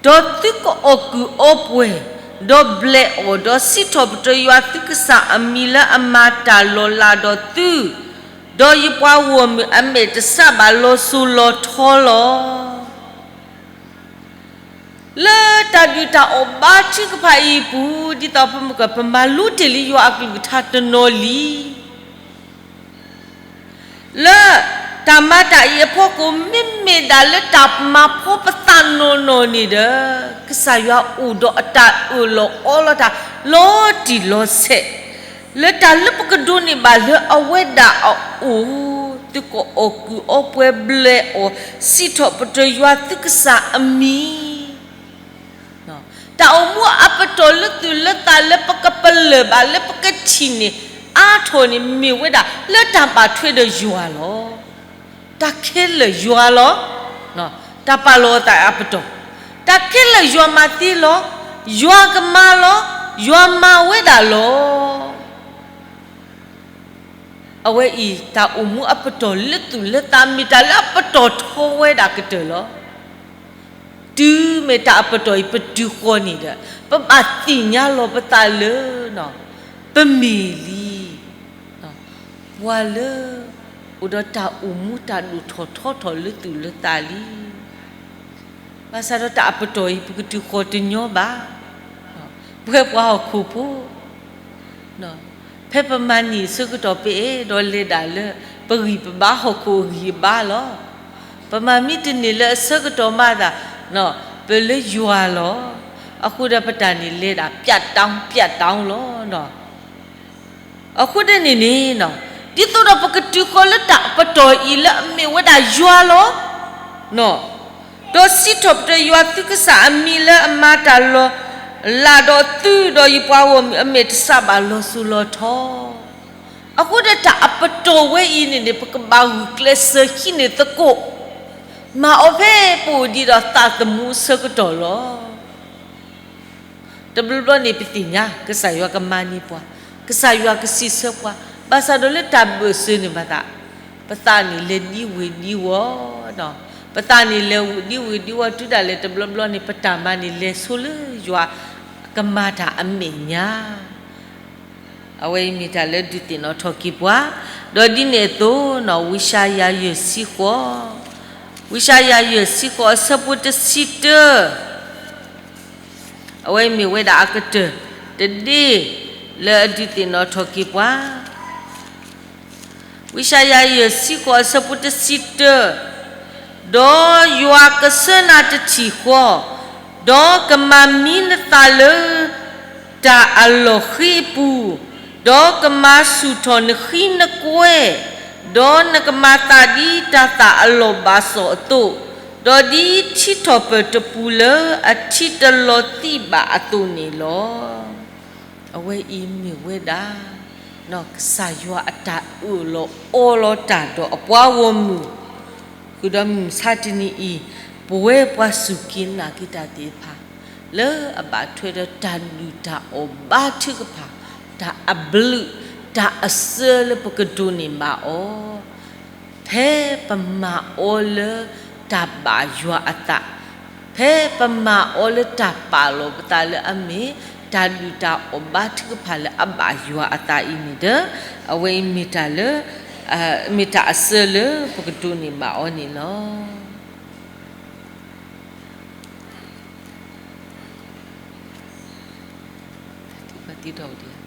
ဒီးသုကအီၣ်ကုၢ်အီပှဲၤ, ဒီးဘျဲးအီၣ်, ဒီးစံးထီၣ်ပတြၢၤယွၤသုကစၢ်အမံၤလၢအမၤတၢ်လီၤလးဒီးသု, ဒီးယပှၤဂီၢ်မုၢ်အမဲာ်တဆှးဘၣ်လီၤစိၤလီၤထီလီၤ. လၢတၢ်ဒုၣ်တၢ်အီၣ်ဘါထုကဖၣ်အံၤအပူၤ ဒ်သိးပမ့ၢ်က ပမၤလိတ့ၢ်လံယွၤအကလုၢ်ကထါတနီၤလံ. လၢတၢ်မၤတၢ်အံၤအဖီခိၣ် မ့မ့ၢ်ဒၣ်လၢတၢ်မၤဖှီပသးနီၢ်နီၢ်န့ၣ်ဒီး ကစၢ်ယွၤအိၣ်ဒီးအတၢ်အၢၣ်လီၤအီလီၤတၢ် လီၤတံၢ်လီၤဆဲး လၢတၢ်လၢပကဒိးန့ၢ်ဘၣ်လၢအဝဲဒၣ်အအိၣ်, သုကအီၣ်ကုၢ်အီပှဲၤဘျဲးအီၣ်, စံးထီၣ်ပတြၢၤယွၤသုကစၢ်အမံၤ တၢ်အိၣ်မူအပတီၢ်လၢသူၣ်လၢသးလၢပကပလၢၢ်ဘၣ်လၢပကထံၣ်န့ၢ်အါထီၣ်န့ၣ် မ့ၢ်ဝဲဒၣ်လၢတၢ်ဘၣ်ထွဲဒီးယွၤလီၤ. တၢ်ခဲလၢာ်ယွၤလီၤ. တၢ်ပာ်လီၤအသးအပတီၢ်, တၢ်ခဲလၢာ်ယွၤမၤသ့လီၤ. ယွၤကမၤလီၤ. ယွၤမၤဝဲဒၣ်လီၤ. အဝဲအံၤ တၢ်အိၣ်မူအပတီၢ်လၢသူၣ်လၢသး မ့ၢ်တၢ်လၢအပတီၢ်ထီဝဲဒၣ်ကတၢၢ်လီၤ. တုၤမ့ၢ်တၢ်အပတီၢ်အံၤ ပတုၤဃီၤန့ၣ်ဒီး ပဘၣ်သ့ၣ်ညါလီၤပသးလၢ ပမ့ၢ်လံ ပှၤလၢ အိၣ်ဒီးတၢ်အိၣ်မူတၢ်ဒိၣ်ထီၣ်ထီထီၣ်လၢသူၣ်လၢသးလံ. ဘၣ်ဆၣ်ဒီးတၢ်အပတီၢ်အံၤ ပကတုၤဃီၤတညီဘၣ်. ပဝဲပှၤဟီၣ်ခိၣ်ဖိ ဖဲ ဖဲပမၤန့ၢ်အဆၢကတီၢ် ပအဲၣ်ဒိးလဲၤဒၣ်လၢ ပဂံၢ်ပဘါ ဟီၣ်ခိၣ်အဂံၢ်အဘါလီၤ. ပမၤမံတန့ၢ်လၢအဆၢကတီၢ်မးသး, ပလၢယွၤလီၤ. အဃိဒီးပတၢ်န့ၣ်လဲၤဒၣ် ပြတ်တောင်း ပြတ်တောင်း လီၤ. အဃိဒ်န့ၣ်န့ၣ်, ဒ်သိးဒီးပကတုၤဃီၤလၢတၢ်ပတီၢ်အံၤလၢအမ့ၢ်ဝဲဒၣ်ယွၤလီၤ. ဒီးစံးထီၣ်ပတြၢၤယွၤသုကစၢ်အမံၤလၢအမၤတၢ်လီၤလးဒီးသုဒီးယပှၤဂီၢ်မုၢ် အမဲာ်တဆှးဘၣ်လီၤစိၤလီၤထီ. အဃိဒီးတၢ်အပတီၢ်ဝဲအံၤန့ၣ်န့ၣ် ပကဘၣ်ဂုာ်ကျဲးစၢးဟံးန့ၢ်သကိး, မၤအီၤဖဲပအိၣ်ဒံးဒီးသးသမူအဆၢကတီၢ်လီၤ. တဘျီဘျီန့ၣ် ပသ့ၣ်ညါ ကစၢ်ယွၤကမၤန့ၢ်ပှၤ, ကစၢ်ယွၤကစံးဆၢပှၤ, ဘၣ်ဆၣ်ဒီးလၢတၢ်ဘၢၣ်စၢၤန့ၣ်မၤသး, ပသးန့ၣ်လဲၤဒံဝ့ၤဒံဝီၤ, ပသးန့ၣ်လဲၤဒံဝ့ၤဒံဝီၤ တုၤဒၣ်လဲာ်တဘျီဘျီန့ၣ် ပတၢ်မၤန့ၣ်လဲၤဆိလၢယွၤကမၤတၢ်အမဲာ်ညါ အဝဲအံၤမ့ၢ်တၢ်လၢဒုးသ့ၣ်နီၣ်ထီၣ်က့ၤပှၤ, ဒီးဒ်န့ၣ်အသိး ဝံယၡါယၤယဲၢ်ဆံဃိး, ဝံယၡါယၤယဲၢ်ဆံဃိးအဆၢဖိတဆံတၢ, အဝဲအံၤမ့ၢ်ဝဲဒၣ်အကတၢၢ်တဒ့ လၢအဒုးသ့ၣ်နီၣ်ထီၣ်က့ၤပှၤ ဝံယၡါယၤယဲၢ်ဆံဃိးအဆၢဖိတဆံတၢ, ဒီးယွၤကဆှၢနၤတထံၣ်ဃီ, ဒီးကမၤမံနသးလၢတၢ်အလီၢ်ဃ့အပူၤ, ဒီးကမၤဆူၣ်ထီၣ်နဃံနကွဲ, ဒီးနကမၤသးဒ်တၢ်သၣ်အလီၢ်ဘၣ်စီၣ်အသိး, ဒီးဒ်ထံထီၣ်ပၢၢ်တပူၤလၢအထံတလီၤသံးဘၣ်အသိးန့ၣ်လီၤ. အဝဲအံၤမ့ၢ်ဝဲဒၣ် ကစၢ်ယွၤအတၢ်အၢၣ်လီၤအီလီၤတၢ်ဒီးအပှၤဂီၢ်မုၢ်, ဃုာ်ဒီးမုၢ်မဆါတနံၤအံၤ, ပဝဲပှၤစူၢ်က့ၤနာ်က့ၤတၢ်သ့ၣ်တဖၣ်, လၢအဘၣ်ထွဲဒီးတၢ်ဒုၣ်တၢ်အီၣ်ဘါထုကဖၣ်, တၢ်အဘျုး, တၢ်အစၢလၢပကဒိးန့ၢ်ဘၣ်အီၤ ဖဲပမၤအီၤလၢတၢ်ဘၣ်ယွၤအသး, ဖဲပမၤအီၤလၢတၢ်ပာ်လီၤပသးလၢအမ့ၢ် တၢ်ဒုၣ်တၢ်အီၣ်ဘါထုကဖၣ်လၢအဘၣ်ယွၤအသးအံၤန့ၣ်ဒီး, အဝဲအံၤမ့ၢ်တၢ်လၢ, မ့ၢ်တၢ်အစၢလၢပကဒိးန့ၢ်ဘၣ်အီၤန့ၣ်လီၤ.